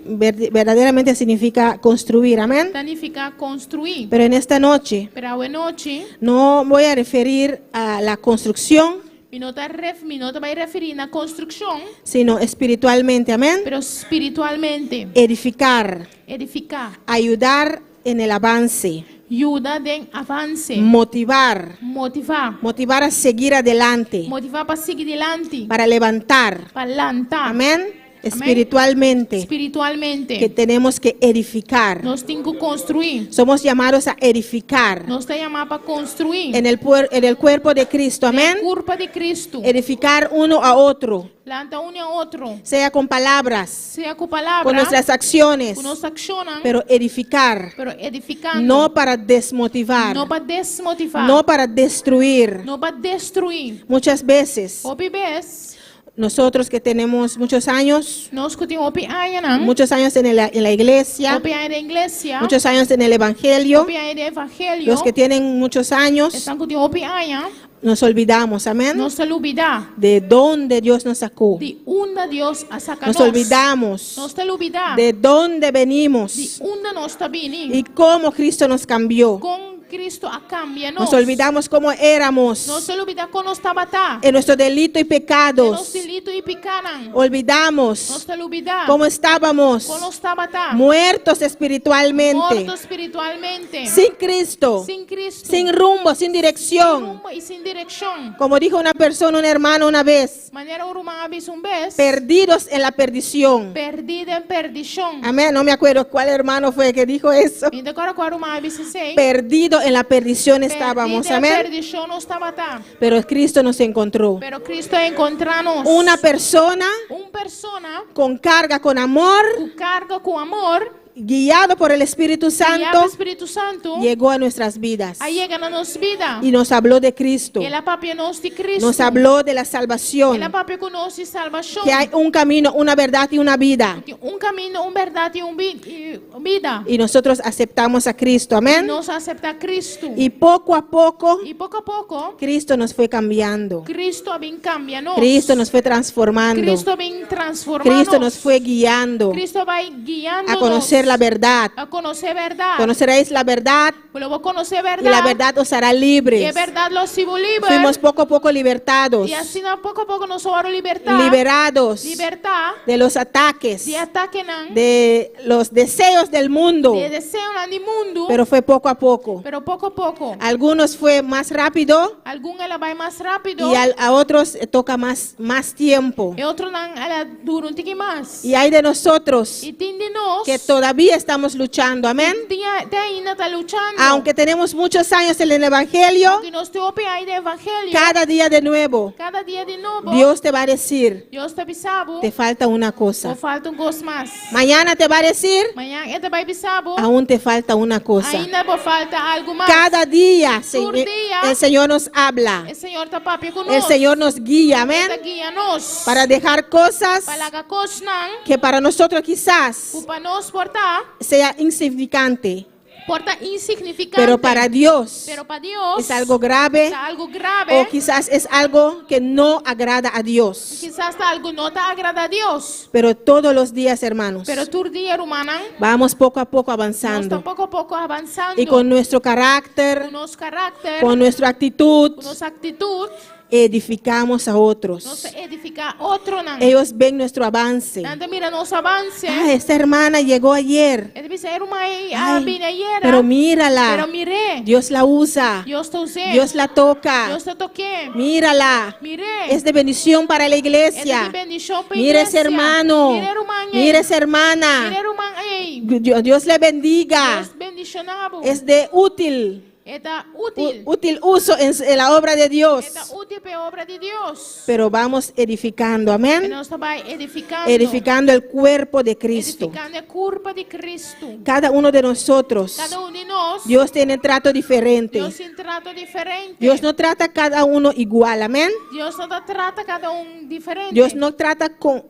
verdaderamente significa construir, amén. ta nifiká konstruí. Pero en esta noche Pero awe nochi, no voy a referir a la construcción, mi no ta ref, mi no ta bai referí na konstrukshon, sino espiritualmente, amén. pero spiritualmente. Edificar, Edifiká, ayudar en el avance, yuda den avanse, motivar, motivá, motivar a seguir adelante, motivá pa sigui dilanti, para levantar, pa lanta. amén. Espiritualmente, Spiritualmente. que tenemos que edificar. Nos tin ku konstruí. Somos llamados a edificar Nos ta yamá pa konstruí. en el cuerpo de Cristo, amén. Kurpa di Kristu. Edificar uno a otro, Lanta un na otro. sea con palabras, Sea ku palabra. con nuestras acciones, Ku nos akshonnan. pero edificar, Pero edifikando. no para desmotivar, No pa desmotivá. no para destruir. No pa destruí. Muchas veces, Hopi bes. nosotros que tenemos muchos años, Nos ku tin hopi añanan. muchos años en la iglesia, Hopi aña den iglesia. muchos años en el evangelio, Hopi aña den evangelio. los que tienen muchos años, Esnan ku tin hopi aña. Nos olvidamos, amén. Nos ta lubidá. De dónde Dios nos sacó. Di unda Dios a saka Nos nos. olvidamos Nos ta lubidá. de dónde Di venimos unda nos ta bini. y cómo Cristo nos cambió. Kon Kristu a kambia nos. Nos olvidamos cómo éramos Nos ta lubidá kon nos tabata. en nuestro delito y Den nos pecados. delito i pikánan. Nos Olvidamos ta lubidá. cómo estábamos Kon nos tabata. muertos espiritualmente, Morto spiritualmente. sin Cristo, Sin Kristu. sin rumbo, sin Sin dirección. rumbo i sin direkshon. Como dijo una persona, un hermano una vez, Manera un ruman a bisa un bes. perdidos en la perdición. Pèrdí den perdishon. Amén, no me acuerdo cuál hermano fue que dijo eso. Mi n' ta kòrda kua ruman a bisa esei. Perdido en la perdición estábamos, Pèrdí den amén. perdishon nos tabata. Pero Cristo nos encontró. Pero Kristu a enkontrá nos. Una persona Un persona con carga, con amor, ku karga ku amor, guiado por el Espíritu guiá Santo, pa Spiritu Santu, llegó a nuestras vidas a yega na nos bida. y nos habló de Cristo. El a papia nos di Kristu. Nos habló de la salvación, El a papia ku nos di salbashon. que hay un camino, una verdad y una vida. Tin un kaminda, un bèrdat i un bida. Y nosotros aceptamos a Cristo, amén. Nos a aseptá Kristu. Y poco a poco, I poko a poko, Cristo nos fue cambiando. Kristu a bin kambia nos. Cristo nos fue transformando. Kristu a bin transformá Cristo nos fue guiando Kristu a bai guiando a conocer la verdad. A konosé bèrdat. Conoceréis la verdad Lo bo konosé y la bèrdat. verdad os hará I e libres. bèrdat lo hasi bo liber. Fuimos poco a poco libertados, I asina poko poko nos a wòrdu libertá. liberados Libertá. de los ataques, Di atakenan. de los deseos del mundo. Di deseonan di mundu. Pero fue poco a poco. Pero poko poko. Algunos fue más rápido Algun el a bai mas rápido. y a otros toca más tiempo. I otronan el a dura un tiki mas. Y hay de nosotros I tin di nos. que todavía estamos luchando, amén. Te ainda ta luchando. Aunque tenemos muchos años en el Evangelio, Aunke nos tin hopi aña den evangelio. cada día de nuevo, Kada dia di nobo. Dios te va a decir, Dios ta bisa bo. te falta una Bo cosa. falta un kos mas. Mañana te va a decir, Mañan e ta bai bisa bo. aún te falta una cosa. Ainda bo falta algu mas. Cada día, Tur dia. el Señor nos habla, E Señor ta papia ku nos. el Señor nos guía, E ta amén, guia nos. para dejar cosas Pa laga kosnan. que para nosotros quizás Ku pa nos por ta. sea insignificante, Por ta insignifikante. pero para Dios Pero pa Dios. es algo grave Ta algu grave. o quizás es algo que no agrada a Dios. Kisas ta algu no ta agradá Dios. Pero todos los días, hermanos, Pero tur dia, rumannan. vamos poco a poco Nos avanzando ta poko poko avansando. y con nuestro carácter, Ku nos karakter. con nuestra actitud, Ku nos aktitut. edificamos a Nos otros. ta edifiká otronan. Ellos ven nuestro avance. Nan ta mira nos avanse. Ah, esta hermana llegó ayer. E ta bisa e ruman ei a Ay, bini ayera. pero mírala. Pero mir'é. Dios la usa. Dios ta us'é. Dios la toca. Dios ta tok'é. Mírala. Mir'é. Es de bendición para la E ta iglesia. di bendishon pa Mira ese iglesia. hermano. Mira e ruman ei. Mira esa hermana. Mira e ruman ei. Dios le bendiga. Dios bendishoná bo. Es de útil. E ta útil. Útil uso en la obra de Dios. E ta útil pa obra di Dios. Pero vamos edificando, amén. Nos ta bai edifikando. Edificando el cuerpo de Cristo. Edifikando e kurpa di Kristu. Cada uno de nosotros, Kada un di nos. Dios tiene trato diferente. Dios tin trato diferente. Dios no trata a cada uno igual, amén. Dios no ta trata kada un diferente. Dios no trata con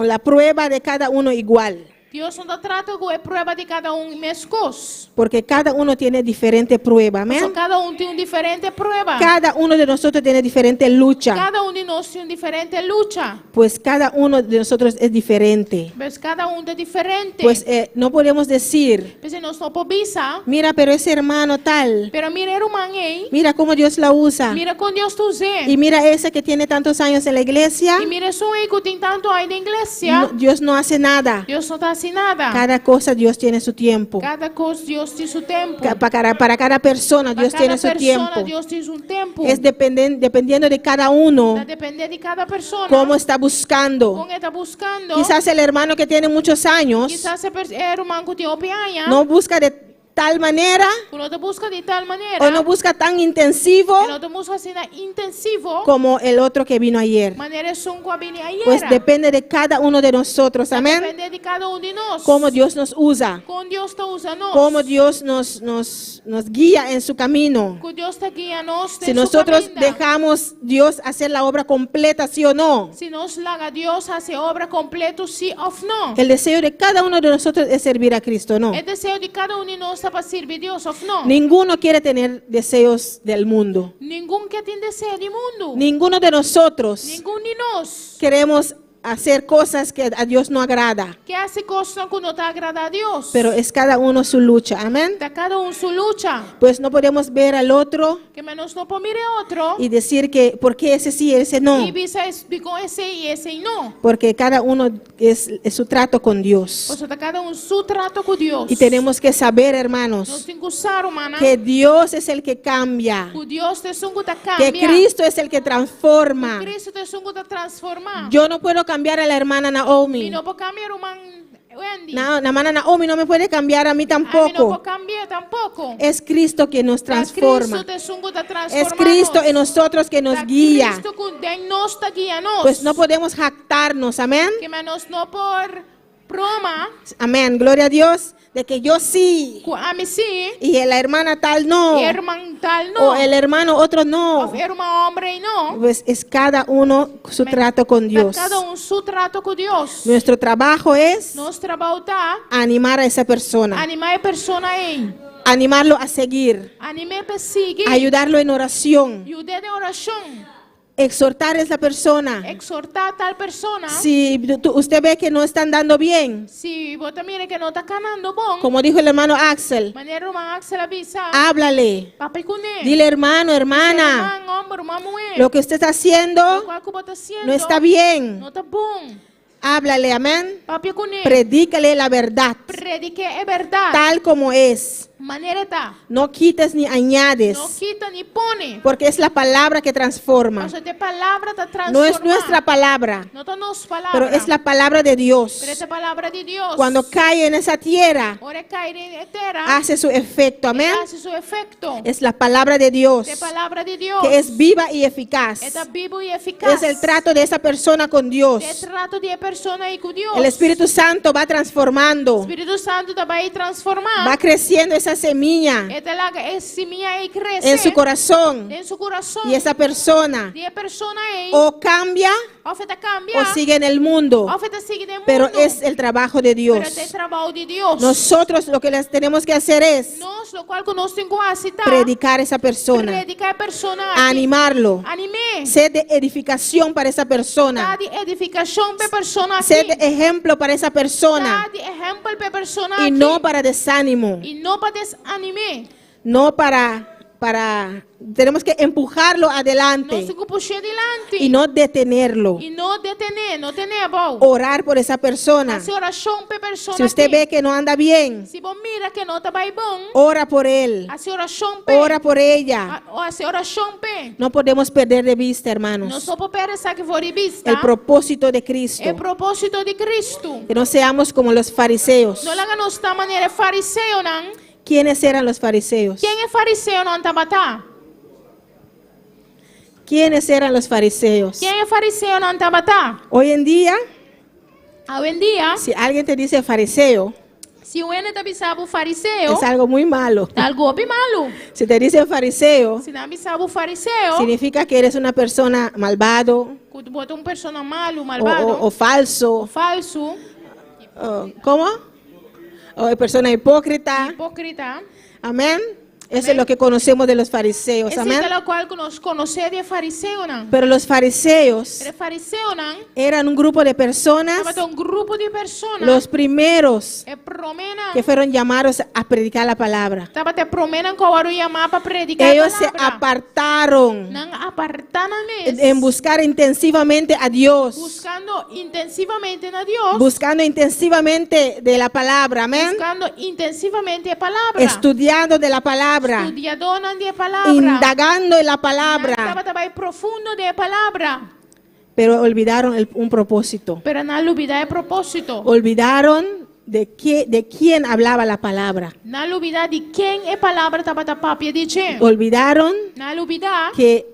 la prueba de cada uno igual. Dios no ta trata ku e prueba di kada un meskos. Porque cada uno tiene diferente prueba, amén. Pasobra kada un tin un diferente prueba. Cada uno de nosotros tiene diferente lucha. Kada un di nos tin un diferente lucha. Pues cada uno de nosotros es diferente. Pues kada un ta diferente. Pues no podemos decir, Pues nos no por bisa. mira, pero ese hermano tal, Pero mira e ruman ei. mira cómo Dios la usa. Mira kon Dios ta us'é. Y mira ese que tiene tantos años en la iglesia. I mira esun ei ku tin tantu aña den iglesia. No, Dios no hace nada. Dios no ta hasi nada. Cada cosa Dios tiene su tiempo. Kada kos Dios tin su tempu. Para cada persona Pa Dios kada tiene su persona, tiempo. Dios tin su tempu. Es dependiendo de cada uno Ta dependé di kada persona. cómo está buscando. Kon e ta buskando. Quizás el hermano que tiene muchos años Kisas e ruman ku tin hopi aña. no busca de tal manera Ku no ta buska di tal manera. o no busca tan intensivo E no ta buska asina intensivo. como el otro que vino ayer. Manera esun ku a bini ayera. Pues depende de cada uno de nosotros, amén. Dependé di kada un di nos. Cómo Dios nos usa, Kon Dios ta usa nos. cómo Dios nos guía en su camino. Kon Dios ta guia nos Si den su nosotros kaminda. dejamos Dios hacer la obra completa, sí o no. Si nos laga Dios hasi obra kompleto, sí òf no. El deseo de cada uno de nosotros es servir a Cristo, ¿no? E deseo di kada un di nos gusta pa sirbi Dios òf no. Ninguno quiere tener deseos del mundo. Ningun ke tin deseo di mundu. Ninguno de nosotros Ningun di nos queremos hacer cosas que a Dios no agrada. Ke hasi kos ku no ta agradá Dios. Pero es cada uno su lucha. Amén. Ta kada un su lucha. Pues no podemos ver al otro Ke men nos no por mira otro. Y decir que por qué ese sí y ese no. I bisa dikon esei i esei no. Porque cada uno es su trato con Dios. Pasobra ta kada un su trato ku Dios. Y tenemos que saber, Nos hermanos, tin ku sa, rumannan, que Dios es el que cambia, ku Dios ta esun ku ta que kambia. Cristo es el que transforma. Ku Cristo ta esun ku ta transformá. Yo no puedo cambiar a la hermana Naomi. Mi no por kambia ruman Wendy. No, la hermana Naomi no me puede cambiar a mí Ami no por tampoco. kambia tampoko. Es Cristo quien nos Ta transforma. Cristo ta esun ku ta transformá Es Cristo nos. en nosotros que nos Ta guía. Cristo ku den nos ta guia nos. Pues no podemos jactarnos, amén. Ke men nos no por broma. Amén, gloria a Dios, de que yo sí Ku ami sí. y la hermana tal no. E ruman tal no. O el hermano otro no. Òf e ruman hòmber ei no. Pues es cada uno su trato con Dios. Ta kada un su trato ku Dios. Nuestro trabajo es Nos trabou ta animar a esa persona, animá e persona ei. animarlo a seguir, Anim'é pa sigui. ayudarlo en oración, Yud'é den orashon. exhortar a esa persona. Ekshortá tal persona. Si usted ve que no están dando bien, Si bo ta mira ku no ta kanando bon. como dijo el hermano Axel, Manera ruman Axel a bisa. háblale. Papia kuné. Dile, hermano, hermana, Ruman hòmber, ruman muhé. lo que usted está haciendo Loke ku bo ta hasiendo. no está bien. No ta bon. Háblale, amén. Papia kuné. Predícale la verdad, Predik'é e bèrdat. tal como es. Manera e ta. No quites ni añades, No kita ni pone. porque es la palabra que transforma. Pasobra ta e palabra ta transformá. No es nuestra palabra, No ta nos palabra. pero es la palabra de Dios. Pero ta e palabra di Dios. Cuando cae en esa tierra, Ora e kai den e tera. hace su efecto, amén. Hasi su efekto. Es la palabra de Dios, E palabra di Dios. que es viva y eficaz. E ta bibu i efikas. Es el trato de esa persona con Dios. E trato di e persona ei ku Dios. El Espíritu Santo va transformando, Spiritu Santu ta bai transformá. va creciendo esa semilla E ta laga e simia ei krese. en su corazón Den su kurason. y esa persona I e persona ei. o cambia Òf e ta kambia. o sigue en el mundo, Òf e ta sigui den mundu. pero es el trabajo de Dios. Pero ta e trabou di Dios. Nosotros lo que les tenemos que hacer es Nos, loke ku nos tin ku hasi ta. predicar a esa persona, Prediká e persona aki. animarlo, Anim'é. ser de edificación para esa Ta persona, di edifikashon pa e persona aki. ser de ejemplo para esa persona Ta di ehèmpel pa e persona y aki. no para desánimo, I no pa desanim'é. no para, tenemos que empujarlo Nos adelante tin ku push'é dilanti. y no detenerlo. I no detené, no ten'é abou. Orar por esa persona. Hasi orashon pa e persona Si usted aki. ve que no anda bien, Si bo mira ku no ta bai bon, ora por él, hasi orashon p'e. ora por ella. Hasi orashon p'e. No podemos perder de vista, Nos hermanos, no por pèrdè esaki for di bista. el propósito de Cristo. E propósito di Kristu. Que no seamos como los fariseos. No laga nos ta manera fariseonan. ¿Quiénes eran los fariseos? Ken e fariseonan tabata? ¿Quiénes eran los fariseos? Ken e fariseonan tabata? Hoy en día, Awendia, si alguien te dice fariseo, si un hende ta bisa bo fariseo, es algo muy malo. ta algu hopi malu. Si te dicen fariseo, Si nan bisa bo fariseo, significa que eres una persona malvado ku bo ta un persona malu, o, malvado, o- o falso. falsu, ¿Cómo? O persona hipócrita. hipókrita. Amén. Eso es lo que conocemos de los fariseos. Esei Amén. ta loke ku nos konosé di fariseonan. Pero los fariseos Pero fariseonan, eran un grupo de personas, tabata un grupo di persona, los primeros e proménan, que fueron llamados a predicar la palabra. tabata e proménan ku a wòrdu yamá pa prediká Ellos se palabra. apartaron Nan a apartá nan mes, en buscar intensivamente a Dios, buskando intensivamente na Dios, buscando intensivamente de la palabra, amén, buskando intensivamente e palabra, estudiando de la palabra, studiando di e palabra, indagando en la palabra, Tabata bai profundo den e palabra, pero olvidaron un propósito. pero nan a lubidá e propósito. Olvidaron de quién hablaba la palabra. Nan a lubidá di ken e palabra tabata papia di dje. Olvidaron Nan a lubidá que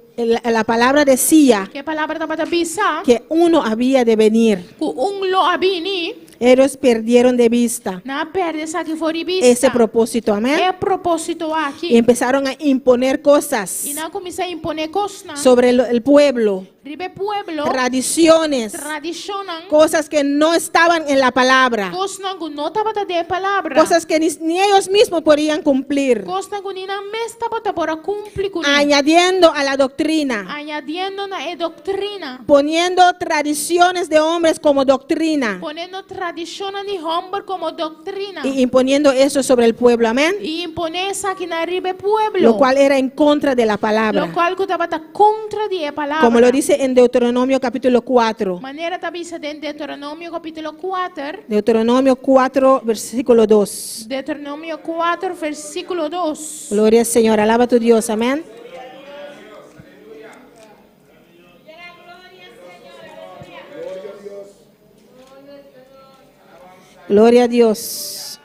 la palabra decía ku e palabra tabata bisa que uno había de venir. ku un lo a bini. Ellos perdieron de vista Nan a pèrdè esaki for di bista. ese propósito, amén. E propósito aki. Y empezaron a imponer cosas I nan a kuminsá imponé kosnan sobre el pueblo, riba e pueblo, tradiciones, tradishonnan, cosas que no estaban en la palabra, kosnan ku no tabata den e palabra, cosas que ni ellos mismos podían cumplir, kosnan ku ni nan mes tabata por a kumpli kuné, añadiendo a la doctrina, añadiendo na e doktrina, poniendo tradiciones de hombres como doctrina poniendo tradishonnan di hòmber komo doktrina y imponiendo eso sobre el pueblo, amén. i imponé esakinan riba e pueblo, Lo cual era en contra de la palabra, lokual ku tabata kontra di e palabra. como lo dice en Deuteronomio capítulo 4. Manera ta bisa den Deuteronomio kapítulo 4, Deuteronomio 4, versículo 2. Deuteronomio 4, versíkulo 2. Gloria al Señor, alaba a tu Dios, amén. Gloria a Dios.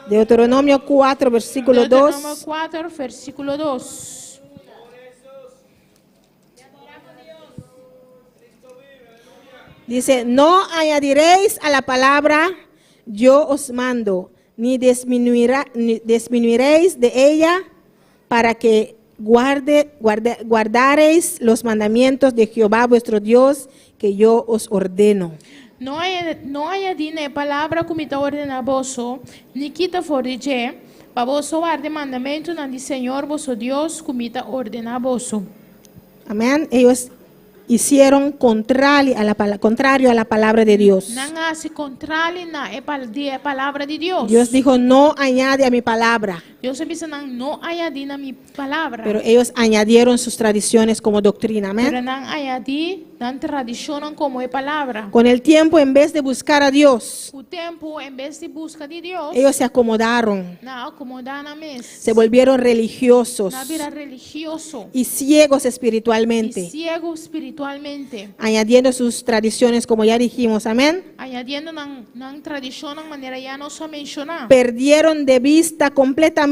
Deuteronomio 4, versículo Deuteronomio 2. 4, versíkulo 2. Dice, no añadiréis a la palabra, yo os mando, ni, disminuirá, ni disminuiréis de ella para que guardaréis los mandamientos de Jehová vuestro Dios que yo os ordeno. No añadí na e palabra ku mi ta ordená boso, ni kita for di dje, pa boso warda e mandamentunan di Señor boso Dios ku mi ta ordená boso. Amén. Ellos hicieron contrario a la palabra de Dios. Nan a hasi kontrali na e pal di e palabra di Dios. Dios dijo, no añade a mi palabra. Dios a bisa nan no añadí na mi palabra. Pero ellos añadieron sus tradiciones como doctrina. Amén. Pero nan a añadí nan tradishonnan komo e palabra. Con el tiempo, en vez de buscar a Dios, Ku tempu, en bes di buska di Dios, ellos se acomodaron, nan a akomodá nan mes. se volvieron religiosos Nan a bira religioso y ciegos i espiritualmente, siegu spiritualmente, añadiendo sus tradiciones, como ya dijimos, amén. Añadiendo nan nan tradishonnan manera ya nos a menshoná. Perdieron de vista completamente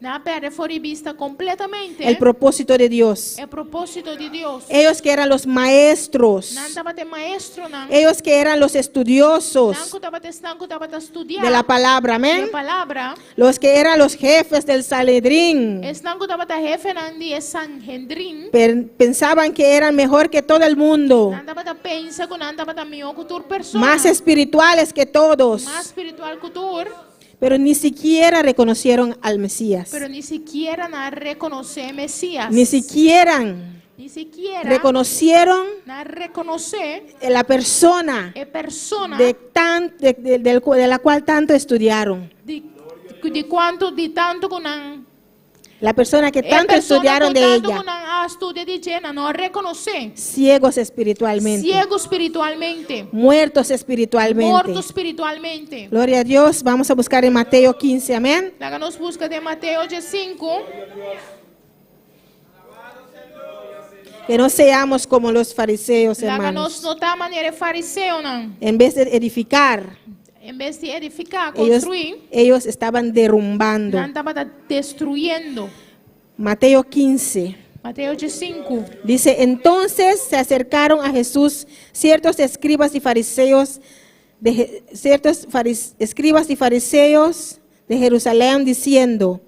Nan a pèrdè for di bista kompletamente el propósito de Dios. E propósito di Dios. Ellos que eran los maestros, Nan tabata e maestronan. ellos que eran los estudiosos Nan ku tabata esnan ku tabata studia de la palabra, amén. e palabra. Los que eran los jefes del Sanedrín, Esnan ku tabata hefenan di e Sanhendrin. Pensaban que eran mejor que todo el mundo, Nan tabata pensa ku nan tabata mihó ku tur persona. más espirituales que todos, Mas spiritual ku tur. pero ni siquiera reconocieron al Mesías. Pero ni sikiera nan a rekonosé Mesías. Ni siquiera Ni sikiera reconocieron nan a rekonosé la persona e persona de, tan, de, de- del cu- de la cual tanto estudiaron. Di, di kuantu di tantu ku nan La persona que e tanto persona estudiaron ku de tantu ella. ku nan a studia di dje, nan no a rekonosé. Ciegos espiritualmente. Siegu spiritualmente. Muertos espiritualmente. Morto spiritualmente. Gloria a Dios. Vamos a buscar en Mateo 15, amén. Laga nos buska den Mateo 5. Que no seamos como los fariseos, Laga hermanos. nos no ta manera fariseonan. En vez de edificar, En bes di edifiká, ellos, konstruí, ellos estaban derrumbando. nan tabata destruyendo. Mateo 15. Mateo 5. Dice, entonces se acercaron a Jesús ciertos escribas y fariseos, ciertos escribas y fariseos de Jerusalén diciendo,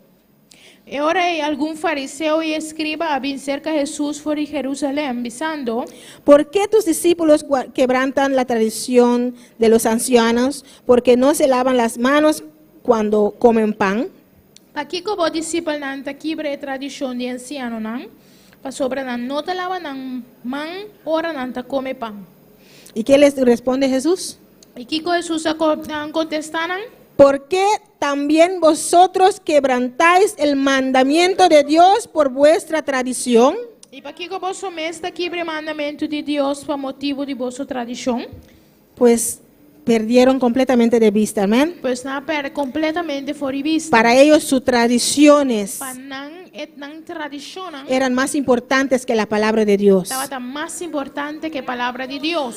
E ora ei algun fariseo i eskriba a bin serka Hesus for di Herusalèm, bisando, ¿por qué tus discípulos quebrantan la tradición de los ancianos porque no se lavan las manos cuando comen pan? Pakiko bo disipelnan ta kibra e tradishon di ansianonan, pasobra nan no ta laba nan man ora nan ta kome pan. ¿Y qué les responde Jesús? I kiko Hesus a kontestá nan? ¿Por qué también vosotros quebrantáis el mandamiento de Dios por vuestra tradición? I pakiko boso mes ta kibra e mandamentu di Dios pa motibu di boso tradishon? Pues perdieron completamente de vista, amén. Pues nan a pèrdè kompletamente for di bista. Para ellos sus tradiciones Pa nan e nan tradishonnan eran más importantes que la palabra de Dios. tabata mas importante ku e palabra di Dios.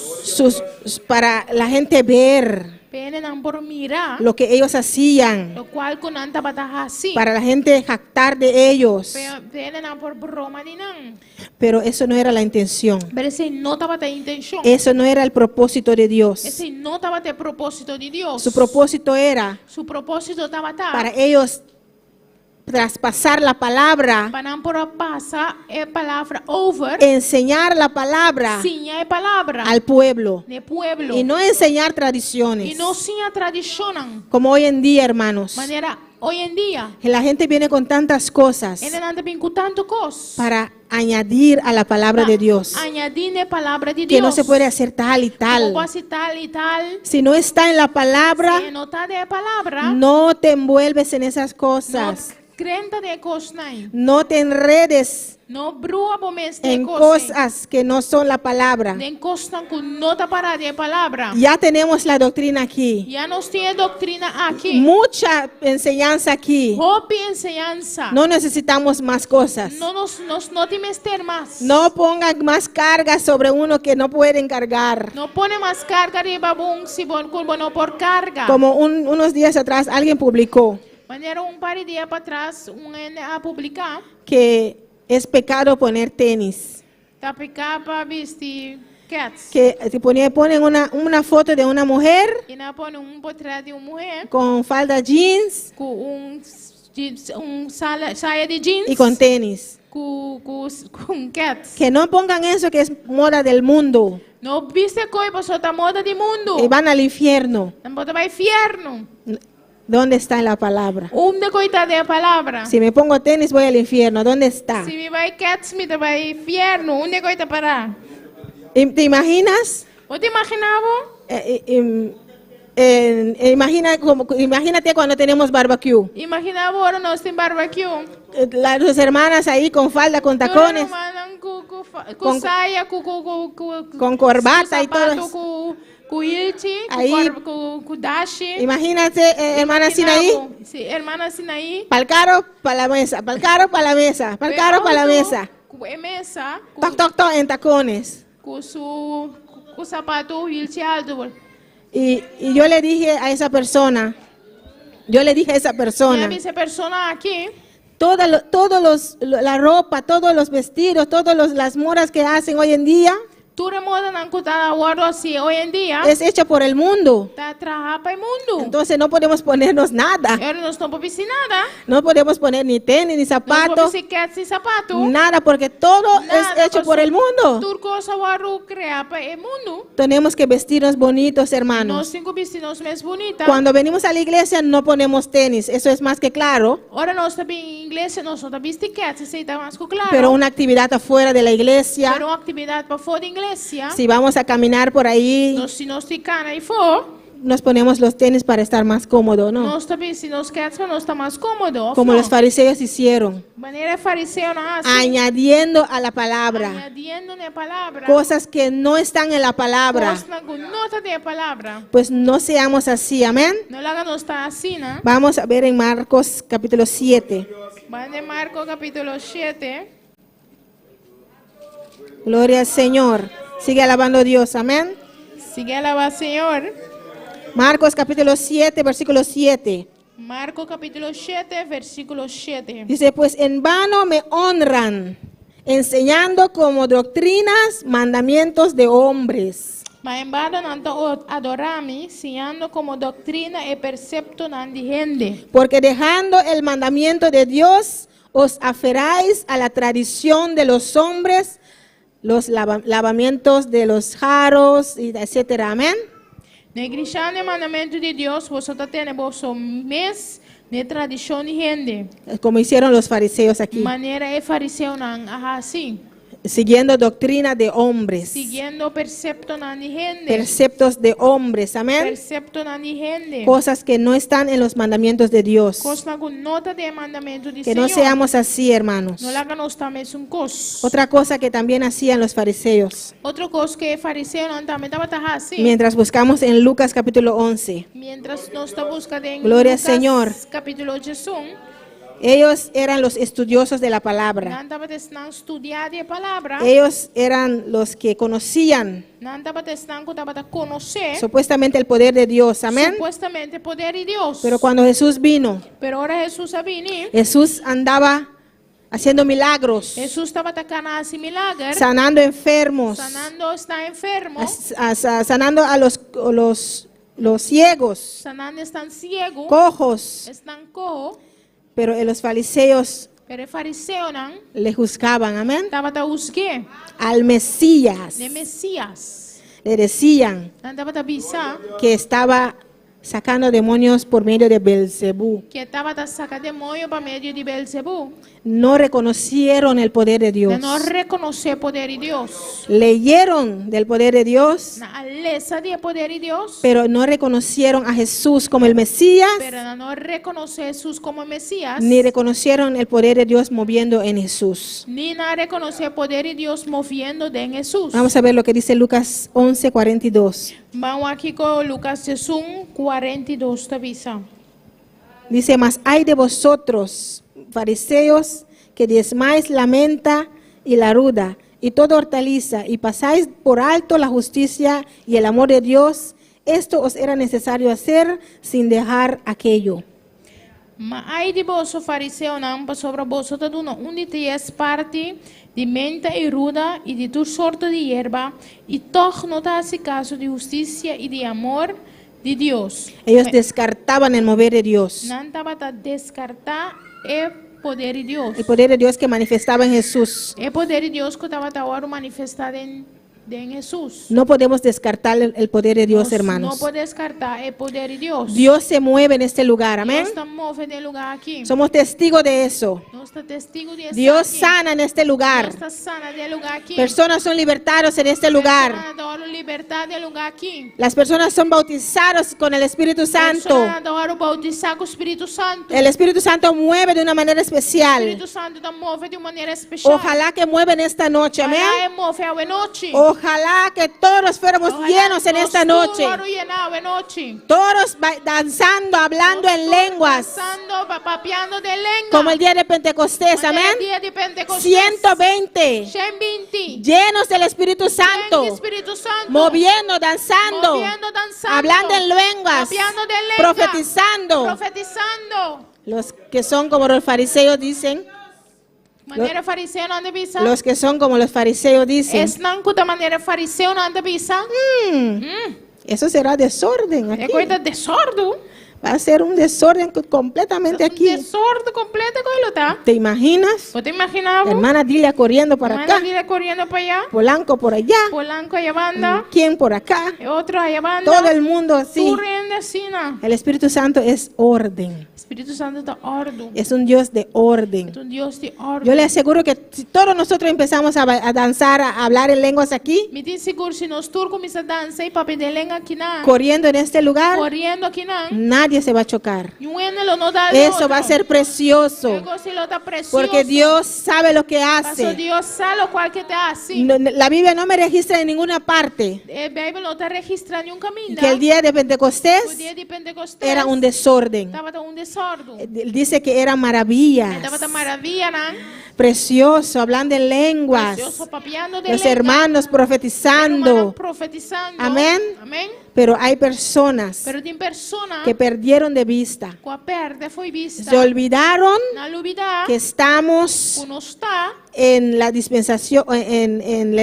Para la gente ver. Pa hendenan por mira. Lo que ellos hacían. Lokual ku nan tabata hasi. Para la gente jactar de ellos. Pa hendenan por broma di nan. Pero eso no era la intención. Pero esei no tabata e intenshon. Eso no era el propósito de Dios. Esei no tabata e propósito di Dios. Su propósito era Su propósito tabata. para ellos traspasar la palabra, Pa nan por a pasa e palabra over. enseñar la palabra Siña e palabra. al pueblo Na pueblo. y no enseñar tradiciones. I no siña tradishonnan. Como hoy en día, hermanos. Manera awendia. La gente viene con tantas cosas Hendenan ta bin ku tantu kos. para añadir a la palabra de Dios. Añadí na palabra di Que Dios. no se puede hacer tal y tal. No por tal i tal. Si no está en la palabra, Si no ta den palabra. no te envuelves en esas No cosas. drenta den kosnan. No te enredes No brua bo mes den en kos. cosas que no son la palabra. Den kosnan ku no ta pará den palabra. Ya tenemos la doctrina aquí. Ya nos tin doktrina aki. Mucha enseñanza aquí. Hopi enseñansa. No necesitamos más cosas. No nos nos no tin mester mas. No pongan más carga sobre uno que no pueden cargar. No pone mas karga riba bo si bo ku no por karga. Como unos días atrás alguien publicó Manera un par di dia patras un hende a publiká que es pecado poner tenis. Ta piká pa bisti kèts. Que se ponen una foto de una mujer I nan a pone un potrèt di un muhé con falda jeans ku un jeans, un sala, saya di jeans y con tenis. Ku ku ku kèts. Que no pongan eso que es moda del mundo. No bisti kos ei pasobra ta moda di mundu. Y van al infierno. Nan por ta bai fièrnu. ¿Dónde está la palabra? Unda ku ta den palabra? Si me pongo tenis voy al infierno. ¿Dónde está? Si mi bai kèts mi ta bai fièrnu. Unda ku ta pará? ¿Te imaginas? Bo ta imaginá bo? Imagina imagínate cuando tenemos barbecue. Imaginá bo ora nos tin barbecue. Las hermanas ahí con falda, con tacones. Ku ku ku saya, ku ku ku ku Con corbata y todo. ku ku ku hilchi, ku Ahí. ku ku dashi. Imagínate, hermana Sinaí. Si, hermana Sinaí. Pa'l carro, pa' la mesa, pa'l carro, pa' la mesa, pa'l carro, pa' la mesa. Ku e mesa. Toc, toc, toc, en tacones. Ku su ku sapatu hilchi altu. Y yo le dije a esa persona, yo le dije a esa persona, Mi a bisa e persona aki. todos la ropa, todos los vestidos, todas las modas que hacen hoy en día, Tur e modanan ku ta wòrdu hasí awendia. Es hecha por el mundo. Ta trahá pa mundu. Entonces no podemos ponernos nada. Anto nos no por bisti nada. No podemos poner ni tenis, ni No por zapatos, bisti kèts ni sapatu. nada, porque todo Nada, es hecho por el mundo. Tur kos a wòrdu kreá pa e mundu. Tenemos que vestirnos bonitos, hermanos. Nos tin ku bisti nos mes bunita. Cuando venimos a la iglesia no ponemos tenis, eso es más que claro. Ora nos ta bin iglesia, nos no ta bisti kèts, esei ta mas ku kla. Pero una actividad afuera de la iglesia, Pero un aktividat pafó di iglesia. Si vamos a caminar por ahí, Nos, si nos ta kana eifó, nos ponemos los tenis para estar más cómodo, ¿no? Nos ta bisti nos kèts pa nos ta mas kómodo. Como no? los fariseos hicieron, Manera fariseonan a hasi. Añadiendo a la palabra Añadiendo na palabra. Cosas que no están en la palabra. Kosnan ku no ta den palabra. Pues no seamos así, amén. No laga nos ta asina, no? Vamos a ver en Marcos capítulo 7. Ban den Marko kapítulo 7. Gloria al Señor. Sigue alabando a Dios, amén. Sigui alabá Señor. Marcos capítulo 7, versículo 7. Marko kapítulo 7, versíkulo 7. Dice, pues en vano me honran, enseñando como doctrinas mandamientos de hombres. Ma en bano nan ta adorá mi, siñando komo doktrina e preseptonan di hende. Porque dejando el mandamiento de Dios, os aferráis a la tradición de los hombres, los lavamientos de los jarros, y etcétera. Amén. Neglishando e mandamentu di Dios, boso ta tene boso mes na tradishon di hende. Como hicieron los fariseos aquí. Manera e fariseonan a hasi. Siguiendo doctrina de hombres. Siguiendo preseptonan di hende. Preceptos de hombres. Amén. Preseptonan di hende. Cosas que no están en los mandamientos de Dios. Kosnan ku no ta den mandamentu di Que no Señor. seamos así, hermanos. No laga nos ta mesun kos. Otra cosa que también hacían los fariseos. Otro kos ku e fariseonan tambe tabata hasi. Mientras buscamos en Lucas capítulo 11. Mientras nos ta buska den Gloria al Lucas Señor. kapítulo 11. Ellos eran los estudiosos de la palabra. Nan tabata esnan studiá di e palabra. Ellos eran los que conocían Nan tabata esnan ku tabata konosé supuestamente el poder de Dios. Amén. supuestamente poder di Dios. Pero cuando Jesús vino, Pero ora Hesus a bini, Jesús andaba haciendo milagros, Hesus tabata kana hasi milager, sanando enfermos, sanando esnan enfermo, sanando a los ciegos, sanando esnan siegu, cojos. esnan koho, Pero los fariseos pero e fariseonan le juzgaban, amén, tabata husg'é al Mesías. e Mesias. Le decían Nan tabata bisa que estaba sacando demonios por medio de Belcebú. ku e tabata saka demoño pa medio di Belzebú. No reconocieron el poder de Dios. No a rekonosé poder di Dios. Leyeron del poder de Dios, Nan a lesa di e poder di Dios, pero no reconocieron a Jesús como el Mesías, pero nan no a rekonosé Hesus komo Mesias, ni reconocieron el poder de Dios moviendo en Jesús. ni nan a rekonosé poder di Dios moviendo den Hesus. Vamos a ver lo que dice Lucas 11:42. Ban wak kiko Lukas 1, 42 ta bisa. Dice, mas ay de vosotros, fariseos, que diezmáis la menta y la ruda y toda hortaliza, y pasáis por alto la justicia y el amor de Dios. Esto os era necesario hacer sin dejar aquello. Ma ai di boso fariseonan, pasobra boso ta duna un di tres parti di menta i ruda i di tur sorto di yerba, i tòg no ta hasi kaso di hustisia i di amor di Dios. Ellos descartaban el mover de Dios. Nan tabata deskartá e poder di Dios. El poder de Dios que manifestaba en Jesús. E poder di Dios ku tabata awor manifestá den, den Hesus. No podemos descartar el poder de Dios, Nos hermanos. No por deskartá e poder di Dios. Dios se mueve en este lugar, amén. Dios ta move den e lugá aki. Somos testigos de eso. Nos ta testigu di esaki. Dios sana en este lugar. Dios ta sana den e lugá aki. Personas son libertados en este lugar. Personanan ta wòrdu libertá den e lugá aki. Las personas son bautizadas con el Espíritu Santo. Personanan ta wòrdu boutisá ku Spiritu Santu. El Espíritu Santo mueve de una manera especial. Spiritu Santu ta move di un manera spesial. Ojalá que mueva en esta noche, amén. Ohalá e move awe nochi. Ojalá que todos fuéramos Ohalá llenos en nos esta noche. tur yená awe nochi. Todos danzando, hablando en lenguas. Dansando, papiando den lenga. Como el día de Pentecostés, amén. Dia di Pentekostes. 120 120. llenos del Espíritu Santo, Yen di Spiritu Santu. moviendo, danzando, Moviendo, dansando. hablando en lenguas, Papiando den lenga. profetizando. Profetisando. Los que son como los fariseos dicen, Manera fariseonan ta bisa. los que son como los fariseos dicen, Esnan ku ta manera fariseonan ta bisa. Eso será desorden E aquí. kos ta desòrdu. Va a ser un desorden completamente Un aquí. desòrdu kompleto ku lo ta. ¿Te imaginas? Bo ta imaginá? Hermana Dilia corriendo para Hermana acá, Dilia koriendo pa aya. Polanco por allá, Polanco aya banda. ¿quién por acá? Otro aya banda. Todo el mundo así. Tur hende asina. El Espíritu Santo es orden. Spiritu Santu ta òrdu. Es un Dios de orden. Ta un Dios di òrdu. Yo le aseguro que si todos nosotros empezamos a danzar, a hablar en lenguas aquí, Mi ta sigur si nos tur kuminsá dansa i papia den lenga akinan. corriendo en este lugar, Koriendo akinan. nadie se va a chocar. Ningun lo no dal Eso va a ser precioso, E kos lo ta presioso. porque Dios sabe lo que Paso hace. Dios sa loke e ta hasi. No, no, la Biblia no me registra en ninguna parte E Beibel no ta registrá ningun kaminda. que el día de O Pentecostés dia di Pentekostes era un desorden. Tabata un desòrdu. Dice que eran maravillas, Tabata maravianan. precioso, hablando en lenguas, Precioso papiando de los lenga. hermanos profetizando. Rumannan profetisando. Amén. Amèn. Pero hay personas Pero tin persona que perdieron de vista, ku a pèrdè fo'i bista. se olvidaron Nan a lubidá que estamos ku nos ta en la dispensación, en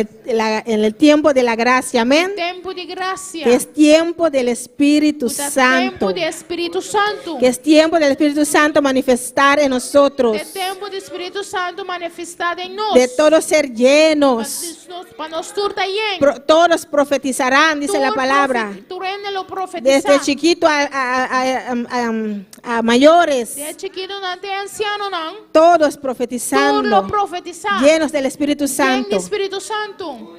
el tiempo de la gracia, amén. tempu di grasia. Que es tiempo del Espíritu Ta Santo, tempu di Spiritu Santu. que es tiempo del Espíritu Santo manifestar en nosotros, E tempu di Spiritu Santu manifestá den nos. de todos ser llenos. Pa nos tur ta yen. Todos profetizarán, dice la Tur palabra. Tur hende lo profetisá. Desde chiquito a mayores, Desde chikitunan te ansianonan. todos Tur lo profetizando, profetisá. llenos del Espíritu Yen Santo. Spiritu Santu.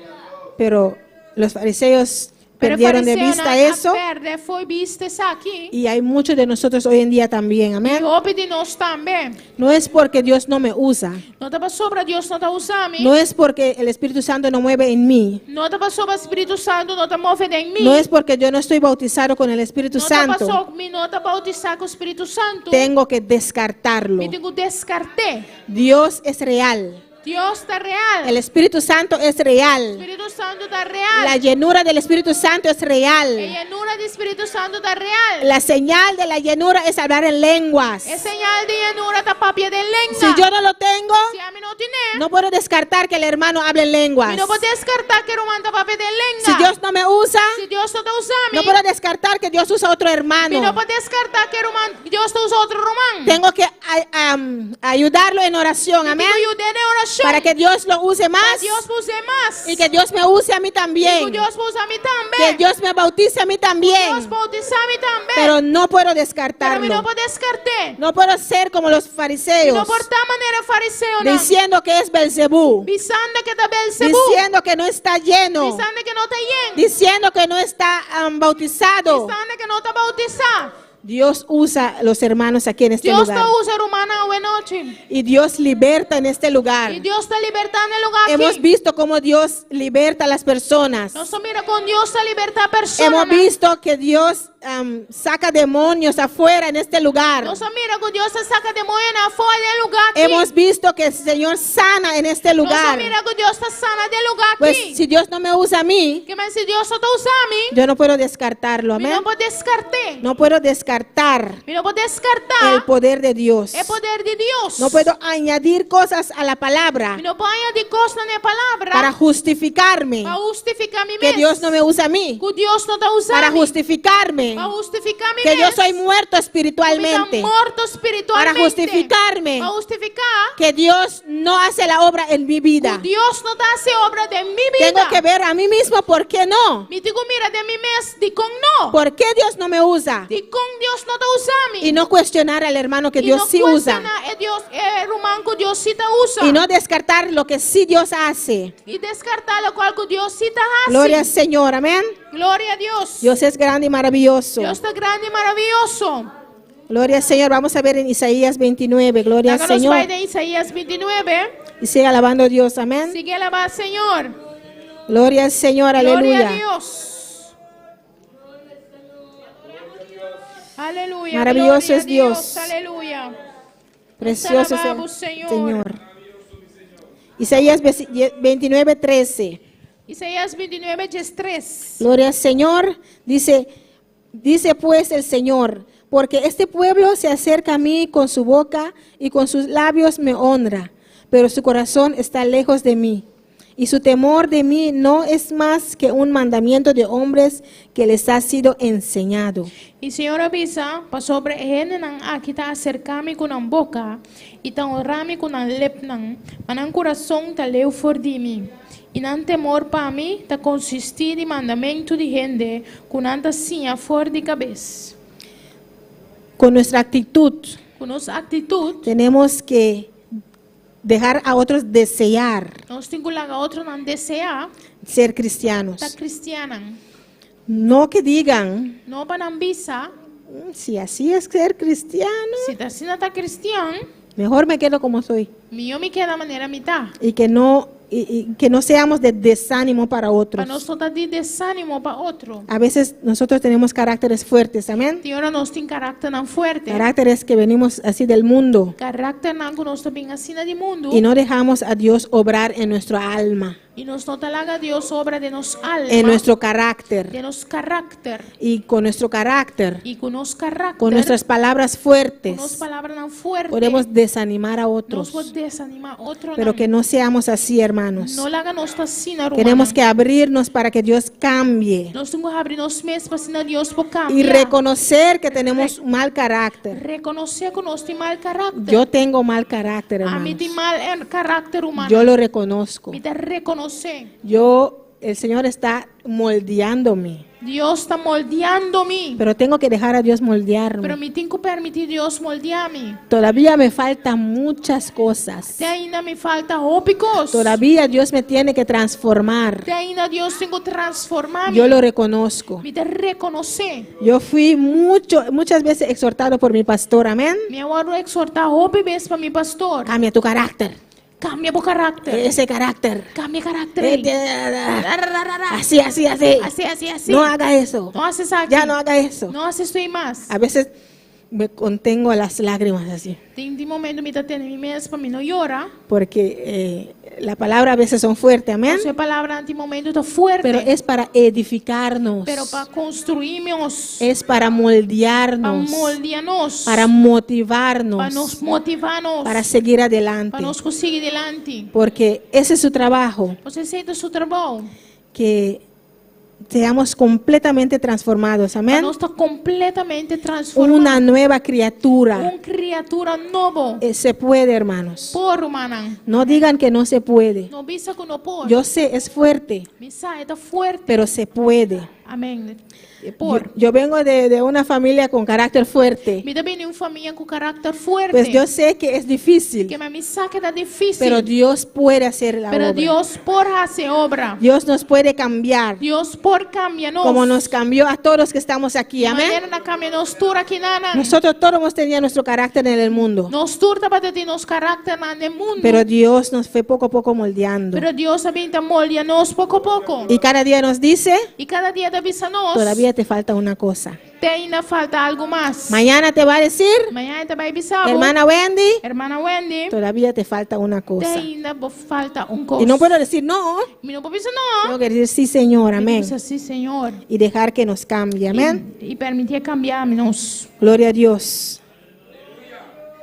Pero los fariseos Pero perdieron de fariseonan vista a eso. pèrdè fo'i bista esaki. Y hay muchos de nosotros hoy en día también. I Amén. hopi di nos tambe. No es porque Dios no me usa. No ta pasobra Dios no ta usa mi. No es porque el Espíritu Santo no mueve en mí. No ta pasobra Spiritu Santu no ta move den mi. No es porque yo no estoy bautizado con el Espíritu No ta Santo. pasobra mi no ta boutisá ku Spiritu Santu. Tengo que descartarlo. Mi tin ku deskart'é. Dios es real. Dios ta real. El Espíritu Santo es real. Spiritu Santu ta real. La llenura del Espíritu Santo es E real. yenura di Spiritu Santu ta real. La señal de la llenura es hablar en lenguas. E señal di yenura ta papia den lenga. Si yo no lo tengo, Si ami no tin'é, no puedo descartar que el hermano hable en lenguas. mi no por deskartá ku e ruman ta papia den lenga. Si Dios no me usa, Si Dios no ta usa mi, no puedo descartar que Dios usa otro mi no hermano. por deskartá ku e ruman Dios ta usa otro ruman. Tengo que ayudarlo en oración, Mi amén. tin ku yud'é den orashon. Para que Dios lo use Pa más Dios us'é mas. y que Dios me use a mí I ku también. Dios usa mi tambe. Que Dios me bautice a mí Dios también. boutisá mi tambe. Pero no puedo Pero mi no descartarlo. por deskart'é. No puedo ser como los Mi no fariseos por ta manera fariseonan. diciendo que es Belcebú, Bisando ku ta Belzebú. diciendo que no está lleno, Bisando ku no ta yen. diciendo que no está bautizado. Bisando ku no ta boutisá. Dios usa a los hermanos aquí en este Dios lugar. ta usa rumannan awe nochi. Y Dios liberta en este lugar. I Dios ta libertá den e lugá aki. Hemos visto cómo Dios liberta a las personas. Nos a mira kon Dios ta libertá persona. Hemos visto que Dios saca demonios afuera en este lugar. Nos a mira ku Dios ta saka demoño afó den e lugá aki. Hemos visto que el Señor sana en este Nos a lugar. mira ku Dios ta sana den e lugá aki. Pues si Dios no me usa a mí, Ke men si Dios no ta usa mi, yo no puedo descartarlo. mi Amén. no por deskart'é. No puedo descartar Mi no por deskartá el poder de Dios. e poder di Dios. No puedo añadir cosas a la palabra Mi no por añadí kos na e palabra para justificarme pa hustifiká mi que mes. Dios no me usa a mí. Ku Dios no ta usa Para mi. justificarme Pa hustifiká mi que yo mes. soy muerto Ku mi ta espiritualmente. morto spiritualmente. Para justificarme Pa hustifiká que Dios no hace la obra en mi vida. ku Dios no ta hasi obra den mi bida. Tengo que ver a mí mismo por qué no. Mi tin ku mira den mi mes di kon no. ¿Por qué Dios no me usa? Di kon Dios no ta usa mi. Y no cuestionar al hermano que I Dios no sí usa. kuestioná e Dios, e ruman ku Dios sí ta usa. Y no descartar lo que sí Dios hace. I deskartá loke ku Dios sí ta hasi. Gloria al Señor, amén. Gloria na Dios. Dios es grande y maravilloso. Dios ta grandi i maravioso. Gloria al Señor. Vamos a ver en Isaías 29. Gloria al Laga nos Señor. bai den Isaías 29. Y sigue alabando a Dios, amén. Sigui alabá Señor. Gloria al Señor, Gloria aleluya. na Dios. Aleluya. Maravilloso Gloria es a Dios. Aleluya. Precioso es el alabamos, Señor. Señor. Isaías 29, 13. Isaías 29, 3. Gloria al Señor. Dice, dice pues el Señor, porque este pueblo se acerca a mí con su boca y con sus labios me honra, pero su corazón está lejos de mí. Y su temor de mí no es más que un mandamiento de hombres que les ha sido enseñado. I Señor a bisa, pasobra e hendenan aki ta aserká mi ku nan boka, i ta honra mi ku nan lepnan, ma nan kurason ta leu for di mi. I nan temor pa mi ta konsistí di mandamentu di hende, ku nan ta siña for di kabes. Con nuestra actitud Ku nos aktitut, tenemos que dejar a otros desear nos tin ku laga otronan deseá ser cristianos. ta kristiannan. No que digan, No pa nan bisa, Si así es ser cristiano, si ta asina ta kristian, mejor me quedo como soy. mihó mi keda manera mi ta. Y que no, y que no seamos de desánimo para Pa otros. nos no ta di desánimo pa otro. A veces nosotros tenemos caracteres fuertes, amén. Tin ora nos tin karakternan fuerte. Caracteres que venimos así del mundo Karakternan ku nos ta bin asina di mundu. y no dejamos a Dios obrar en nuestra alma, I nos no ta laga Dios obra den nos alma. en nuestro carácter. Den nos karakter. Y con nuestro carácter, I ku nos karakter. con nuestras palabras Ku nos fuertes, palabranan fuerte. podemos desanimar a Nos otros. por desanimá otro. Pero que no seamos así, hermanos. No laga nos ta asina, Tenemos rumannan. que abrirnos para que Dios cambie Nos tin ku habri nos mes pa asina Dios por y kambia. reconocer que tenemos mal carácter. Rekonosé ku nos tin mal karakter. Yo tengo mal carácter, Ami tin hermanos. mal karakter, ruman. Yo lo reconozco. Mi ta rekonosé. Yo El Señor está moldeándome. Dios ta moldeando mi. Pero tengo que dejar a Dios moldearme. Pero mi tin ku permití Dios moldea mi. Todavía me faltan muchas cosas. Te ainda mi falta hopi kos. Todavía Dios me tiene que transformar. Te ainda Dios tin ku transformá mi. Yo lo reconozco. Mi ta rekonosé. Yo fui muchas veces exhortado por mi pastor, amén. Mi a wòrdu ekshortá hopi bes pa mi pastor. Cambia tu carácter. Kambia bo karakter. Ese carácter. Kambia karakter ei. Así, así, así. Así, así, así. No haga eso. No hasi esaki. Ya no haga eso. No hasi esei mas. A veces me contengo las lágrimas así. Tin tin momento mi ta tene mi mes pa mi no yora. Porque la palabra a veces son fuertes, amén. Pasobra e palabra tin momento ta fuerte. Pero es para edificarnos. Pero pa konstruí nos. Es para moldearnos. Pa moldea nos. Para motivarnos. Pa nos motivá nos. Para seguir adelante. Pa nos sigui dilanti. Porque ese es su trabajo. Pasobra esei ta su trabou. Que seamos completamente transformados, amén. Pa nos ta kompletamente transformá. Una nueva criatura. Un kriatura nobo. Se puede, hermanos. Por, rumannan. No digan que no se puede. No bisa ku no por. Yo sé, es fuerte. Mi sa, e ta fuerte. Pero se puede. Amèn. E por. Yo vengo de una familia con carácter fuerte. Mi ta bini di un famia ku karakter fuerte. Pues yo sé que es difícil. Ke men mi sa ku ta difísil. Pero Dios puede hacer la Pero obra. Dios por hasi obra. Dios nos puede cambiar. Dios por kambia nos. Como nos cambió a todos los que estamos aquí. Amén. Manera el a kambia nos tur akinan. Nosotros todos hemos tenido nuestro carácter en el mundo. Nos tur tabatin nos karakter den mundu. Pero Dios nos fue poco a poco moldeando. Pero Dios a bin ta moldea nos poko poko. Y cada día nos dice, I kada dia e ta bisa nos. todavía te falta una cosa. Te ainda falta algu mas. Mañana te va a decir, Mañan e ta bai bisa bo. hermana Wendy, Hermana Wendy. todavía te falta una Te cosa. ainda bo falta un kos. Y no puedo decir no. Mi no por bisa no. Tengo que decir sí, Señor, amén. Bisa sí, Señor. Y dejar que nos cambie, amén. I permití kambia nos. Gloria a Dios.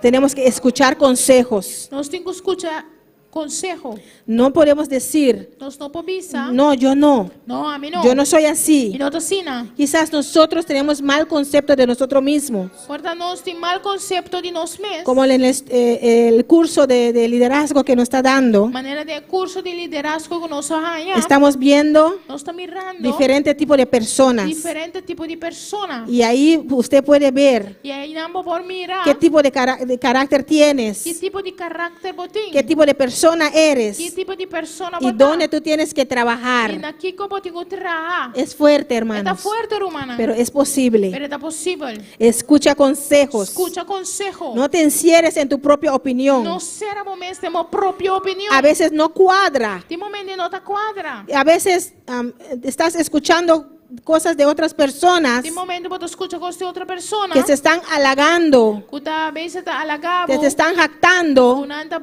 Tenemos que escuchar consejos. Nos tin ku skucha konseho. No podemos decir, Nos no por bisa. no, yo no. No, ami no. Yo no soy Mi así. no ta asina. Quizás nosotros tenemos mal concepto de nosotros mismos. Por ta nos tin mal konsepto di nos mes. Como en el curso de liderazgo que nos está dando, Manera den kurso di liderazgo ku nos a haña. estamos viendo Nos ta mirando diferentes tipos de personas. diferente tipo di persona. Y ahí usted puede ver I einan bo por mira qué tipo de carácter tienes, ki tipo di karakter bo tin. qué tipo de persona eres Ki tipo di persona y bo ta. dónde tú tienes que I trabajar. na kiko bo tin ku traha. Es fuerte, Ta hermanos, fuerte, rumannan. pero es posible. Pero ta posibel. Escucha consejos. Skucha konseho. No te encierres en tu propia opinión. No sera bo mes den bo propio opinion. A veces no cuadra. Tin momento no ta kuadra. A veces estás escuchando cosas de otras personas Tin momento bo ta skucha kos di otro persona. que se están halagando, Ku ta bezig ta halagá bo. que te están jactando, Ku nan ta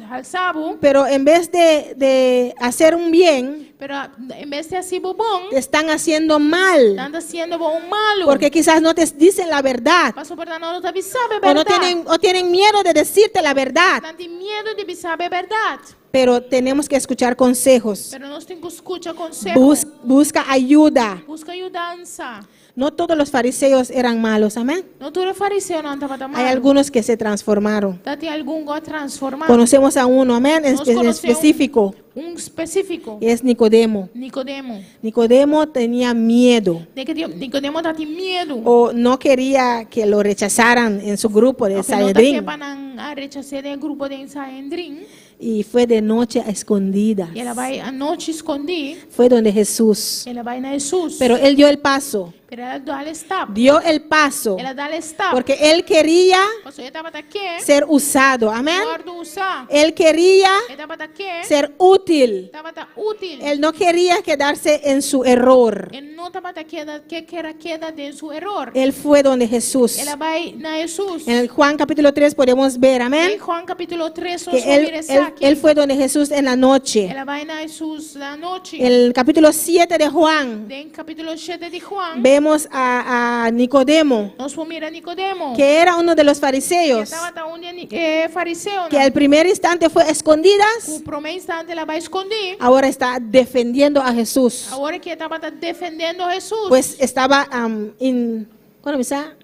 halsa bo. pero en vez de hacer un bien, Pero en bes di hasi bo bon, te están haciendo mal, nan ta hasiendo bo un malu. porque quizás no te dicen la verdad, Pasobra nan no ta bisa bo o no berdat. tienen, o tienen miedo de decirte la verdad, Nan tin miedu di bisa bo berdat. pero tenemos que escuchar consejos. Pero nos tin ku skucha konseho. Busca ayuda. Buska yudansa. No todos los fariseos eran malos, amén. No tur fariseonan tabata malu. Hay algunos que se transformaron. Tabatin algun ku a transformá. Conocemos a uno, amén, Nos en konosé específico, un spesífiko. y es Nicodemo. Nicodemo. Nicodemo tenía miedo Nicodemo tabatin miedu. o no quería que lo rechazaran en su grupo de No ta Sanedrín. ke pa nan a rechas'é den grupo di Sanedrín. Y fue de noche a escondidas. I el a bai anochi skondí. Fue donde Jesús. El a bai na Hesus. Pero él dio el paso. Pero el a dal e stap. Dio el paso. El a dal e stap. Porque él quería Pasobra e tabata ke. ser usado. Amén. Wòrdu usá. Él quería E tabata ke. ser útil. Tabata útil. Él no quería quedarse en su error. E no tabata keda ke kier keda den su eror. Él fue donde Jesús. El a bai na Hesus. En el Juan capítulo 3 podemos ver, amén. Den Juan kapítulo 3, Que él fue donde Jesús en la noche. El a bai na Hesus anochi. En el capítulo 7 de Juan Den kapítulo 7 di Juan. vemos a Nicodemo, Nos por mira Nicodemo. que era uno de los Que fariseos, tabata un di e fariseo. que al primer instante fue a escondidas, Ku promé instante el a bai skondí. ahora está defendiendo a Jesús. Awor ku e tabata defendiendo Hesus. Pues estaba, ¿cómo se llama?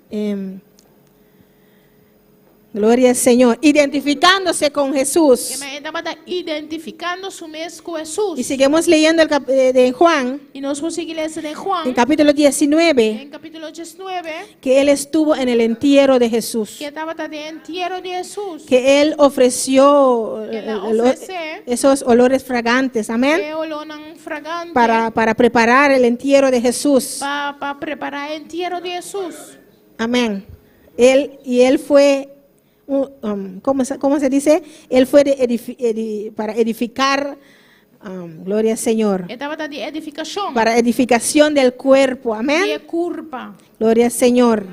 Gloria al Señor. Identificándose con Jesús. E tabata identifikando su mes ku Hesus. Y seguimos leyendo el de Juan, I nos ta sigui lesa den Juan, en capítulo 19, den kapítulo 19, que él estuvo en el entierro de Jesús. ku e tabata den entiero di Hesus. Que él ofreció Que él ofrece. esos olores fragantes, amén, E olónan fragante para preparar el entierro de Jesús. pa prepará entiero di Hesus. Amén. Y él fue, ¿cómo se dice? Él fue para edificar, gloria al Señor, E tabata di edifikashon. Para edificación del cuerpo, Di amén. kurpa. Gloria al Señor.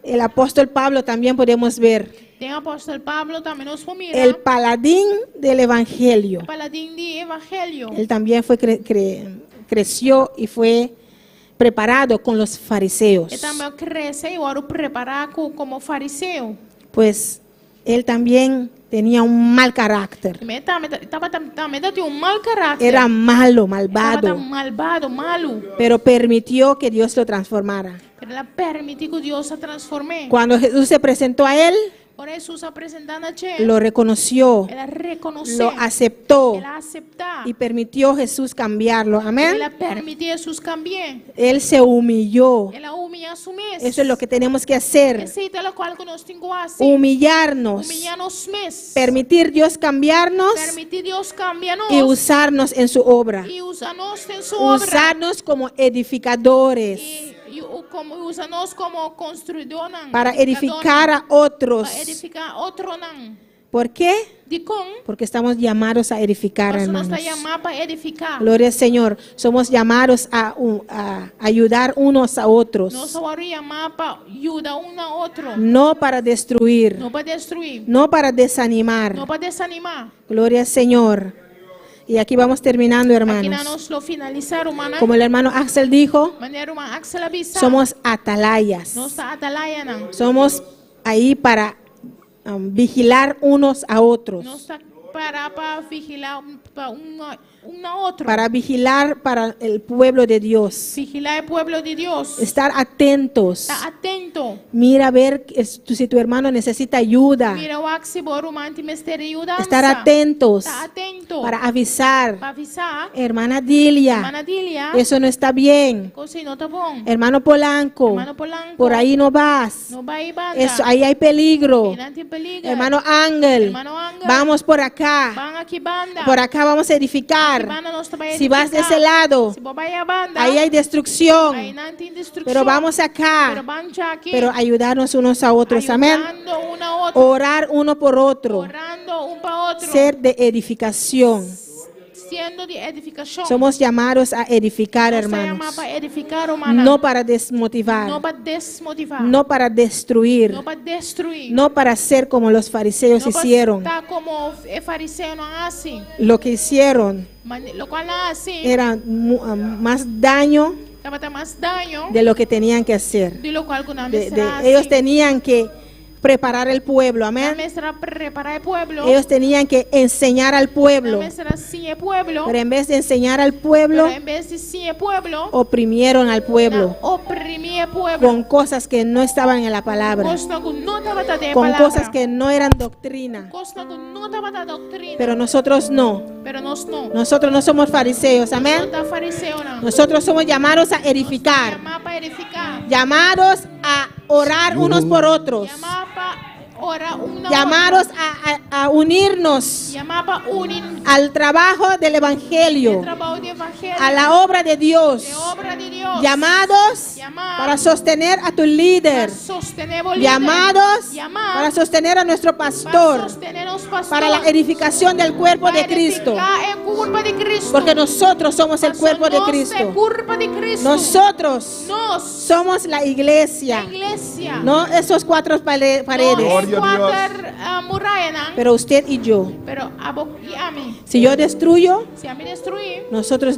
El apóstol Pablo también podemos ver, Den apòstel Pablo tambe nos por mira. El paladín del evangelio. Paladín di evangelio. Él también fue creció y fue preparado con los fariseos. E tambe a krese i a wòrdu prepará komo fariseo. Pues él también tenía un mal carácter. E tambe tabata tambe tabatin un mal karakter. Era malo, Tabata malvado, malvado, malu. Pero permitió que Dios lo transformara. Pero el a permití ku Dios a transform'é. Cuando Jesús se presentó a él, Ora Hesus a presentá na dje. Lo reconoció, El a rekonosé. Lo aceptó El a aseptá. Y permitió a Jesús cambiarlo. Amén. El a permití Hesus kambi'é. Él se humilló. El a humiliá su mes. Eso es lo que tenemos que hacer. Esei ta loke ku nos tin ku hasi. Humillarnos. Humiliá nos mes. Permitir Dios cambiarnos Permití Dios kambia nos. Y usarnos en su obra. I usa nos den su obra. Usarnos como edificadores I komo usa nos komo konstruidó para edificar a otros. Pa edifiká otronan. ¿Por qué? Dikon? Porque estamos llamados a edificar, Pasobra nos ta hermanos. yamá pa edifiká. Gloria al Señor. Somos llamados a ayudar unos a otros. Nos a wòrdu yamá pa yuda un na otro. No para destruir, No pa destruí. No para desanimar. No pa desanimá. Gloria al Señor. Y aquí vamos terminando, Aki hermanos. nos lo finalisá, rumannan. Como el hermano Axel dijo, Manera ruman Axel a bisa. Somos atalayas. Nos ta atalayanan. Somos ahí para vigilar unos a otros. Nos ta para vigilá pa un un na otro. Para vigilar para el pueblo de Dios. Vigilá e pueblo di Dios. Estar atentos. Ta atento. Mira a ver si tu hermano necesita ayuda. Mira wak si bo ruman tin mester yudansa. Estar atentos Ta atento. Para avisar. Pa avisá. Hermana Dilia, Hermana Dilia. Eso no está bien. Kos ei no ta bon. Hermano Polanco, Hermano Polanco. Por ahí no vas. No bai banda. Eso, ahí hay peligro. Einan tin peliger. Hermano Ángel, Hermano Ángel. Vamos por acá. Ban aki banda. Por acá vamos a edificar. Aki banda nos ta bai Si vas de edifiká. ese lado, Si bo bai e banda. Ahí hay destrucción. Einan tin destrukshon. Pero vamos acá. Pero ban aki. Pero ayudarnos unos a otros. Amén. Ayudando un na otro. Orar uno por otro. Orando un pa otro. Ser de edificación. Siendo di edifikashon. Somos llamados a edificar, Nos ta yamá hermanos. pa edifiká, rumannan. No para desmotivar. No pa desmotivá. No para destruir. No pa destruí. No para ser como los fariseos No pa hicieron. ta komo e fariseonan a hasi. Lo que hicieron Loke nan a hasi. Era más daño Tabata mas daño de lo que tenían que hacer. di loke nan Ellos tenían que preparar el pueblo, amén. Prepará e pueblo. Ellos tenían que enseñar al pueblo. Nan mester a siña e pueblo. Pero en vez de enseñar al pueblo, Pero en bes di siña e pueblo, oprimieron al pueblo oprimí e pueblo. Con cosas que no estaban en la palabra, Kos ku no tabata den con palabra. Cosas que no eran doctrina. Kos ku no tabata doktrina. Pero nosotros no. Pero nos no. Nosotros no somos fariseos, amén. No ta fariseonan. Nosotros somos llamados a edificar, Yamá pa edifiká. Llamados a orar unos por otros, Yamá pa ora un na llamados a unirnos Yamá pa uni al trabajo del Evangelio, trabou di evangelio. A la obra de Dios, E obra di Dios. Llamados Yamá para sostener a tu líder, pa sostené bo líder. Llamados Yamá para sostener a nuestro pastor, pa sostené nos pastor. Para la edificación del cuerpo de Cristo. Pa edifiká e kurpa di Cristo. Porque nosotros somos el cuerpo de Nos Cristo. e kurpa di Cristo. Nosotros Nos somos la iglesia. Iglesia. No esos cuatro paredes. No e kuater murayanan. Pero usted y yo. Pero abo i ami. Si yo destruyo, Si ami destruí, nosotros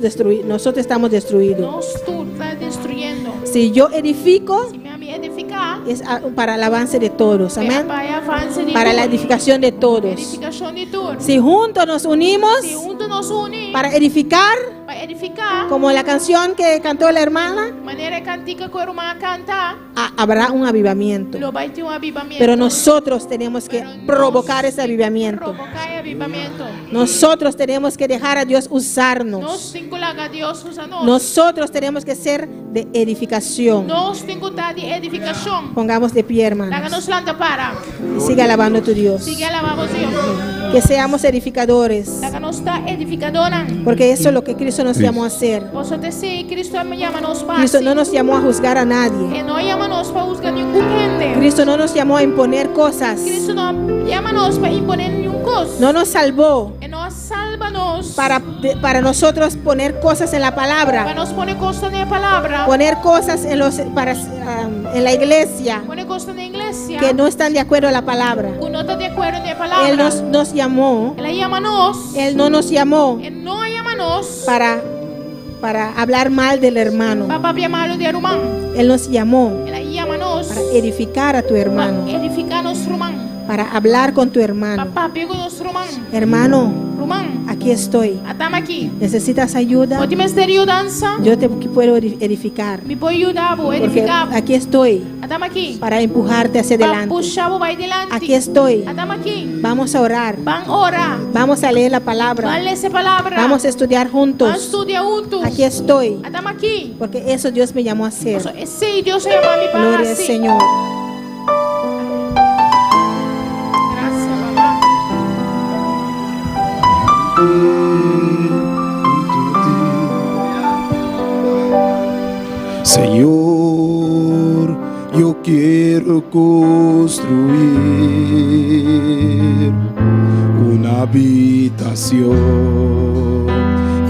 estamos destruidos. Nos tur ta destruyendo. Si yo edifico, Si ami edifiká, edifiká. Es para el avance de todos. Amén. Pa e avanse di Para la tur. edificación de todos. Edifikashon di tur. Si juntos nos unimos Si huntu nos uni para edificar, pa edifiká, como la canción que cantó la hermana, manera e kantika ku e ruman a kanta, habrá un avivamiento. lo bai tin un avivamentu. Pero nosotros tenemos que Pero nos provocar ese tin ku avivamiento. Provoká e avivamentu. Nosotros tenemos que dejar a Dios Nos usarnos. tin ku laga Dios usa nos. Nosotros tenemos que ser de edificación. Nos tin ku ta di edifikashon. Pongamos de pie, Laga hermanos. nos lanta para. Y siga alabando a tu Dios. Sigui alabá Dios. Que seamos edificadores. Laga nos ta edifikadónan. Porque eso es lo que Cristo nos llamó a hacer. Pasobra t'esei Kristu a yama nos pa Cristo no nos llamó a juzgar a nadie. E no a yama nos pa husga ningun hende. Cristo no nos llamó a imponer cosas. Kristu no a yama nos pa imponé ningun kos. No nos salvó E no a salva nos. para nosotros poner cosas en la Pa palabra. nos pone kos den palabra. Poner cosas en, los, para, um, en la iglesia Pone kos den iglesia. que no están de acuerdo a la palabra. Ku no ta di akuerdo ku e palabra. Él nos llamó. El a yama nos. Él no nos llamó E no a yama nos. para hablar mal del hermano. Pa papia malu di ruman. Él nos llamó El a yama nos. para edificar a tu Pa hermano, edifiká nos ruman. para hablar con tu Pa hermano. papia ku nos ruman. Hermano, Ruman. aquí estoy. Ata mi aki. ¿Necesitas ayuda? Bo tin mester di yudansa. Yo te puedo edificar. Mi por yuda bo, Porque edifiká. aquí estoy Ata mi aki. para empujarte hacia Pa adelante. pusha bo bai dilanti. Aquí estoy. Ata mi aki. Vamos a orar. Ban ora. Vamos a leer la palabra. Ban lesa palabra. Vamos a estudiar Ban juntos. studia huntu. Aquí estoy. Ata mi aki. Porque eso Dios me llamó a hacer. Paso esei Dios a yama mi pa Gloria al hasi. Señor. Gracias, papá. Señor, yo quiero construir una habitación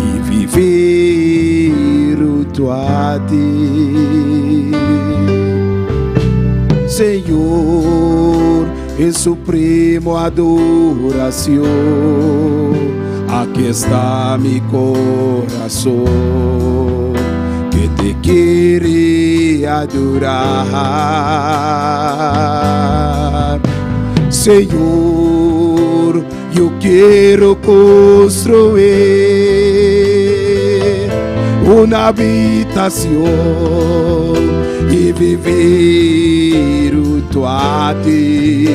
y vivir junto a ti. Señor, en supremo adoración, aquí está mi corazón que te quiere adorar. Señor, yo quiero construir una habitación y vivir junto a ti.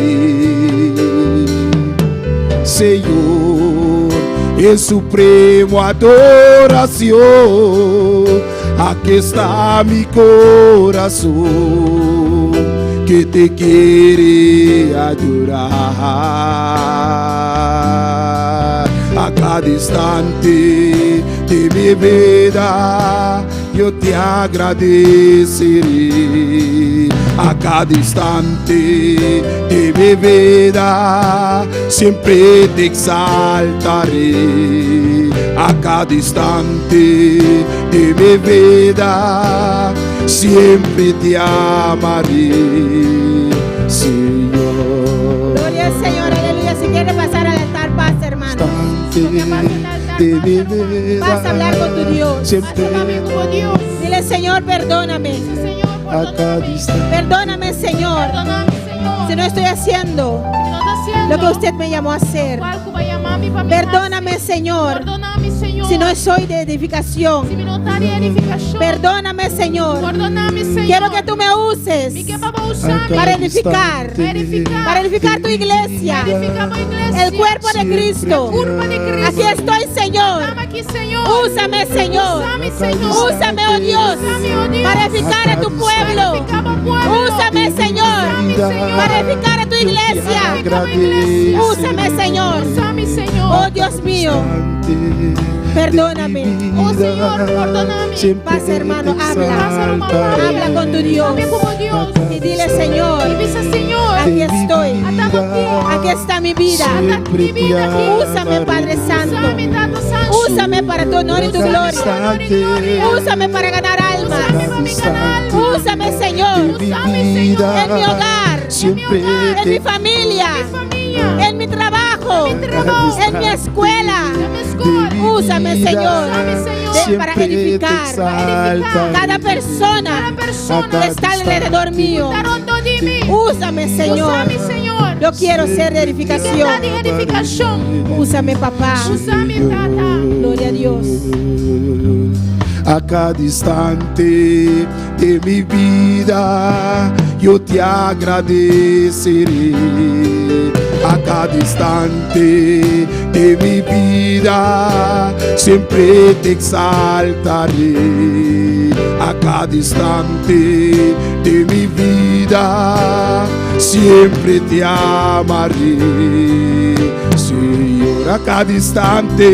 Señor, en supremo adoración, aquí está mi corazón que te quiere adorar. A cada instante de mi vida, yo te agradeceré. A cada instante de mi vida, siempre te exaltaré. A cada instante de mi vida, siempre te amaré, Señor. Gloria al Señor, aleluya. Si quiere pasar al altar, pasa, hermano. De mi vida, Vas a hablar con tu Dios. Siempre Dios. Dile, Señor, perdóname. a cada instante. Perdóname, Señor. Si no estoy haciendo lo que usted me llamó a hacer. Perdóname, Señor. Si no soy de edificación. Perdóname, Señor. Quiero que tú me uses para edificar. Para edificar tu iglesia. El cuerpo de Cristo. Aquí estoy, Señor. Úsame, Señor. Úsame, oh Dios, para edificar a tu pueblo. Úsame, Señor, para edificar a tu iglesia. Úsame, Señor. Oh Dios mío, perdóname. Oh Señor, perdóname. Pasa, hermano, habla. Habla con tu Dios. Y dile, Señor, aquí estoy. Aquí está mi vida. Úsame, Padre Santo. Úsame para tu honor y tu gloria. Úsame para ganar almas. Úsame, Señor. En mi hogar. En mi familia. En mi trabajo. En mi escuela. Úsame, Señor. Para edificar cada persona que está alrededor mío. Úsame, Señor. Usa mi, Señor. Yo quiero ser de Mi ke ta edificación. di edifikashon. Úsame, papá. Usa mi, Tata. Gloria a Dios. A cada instante de mi vida yo te agradeceré. A cada instante de mi vida siempre te exaltaré. A cada instante de mi vida siempre te amaré. Señor, a cada instante,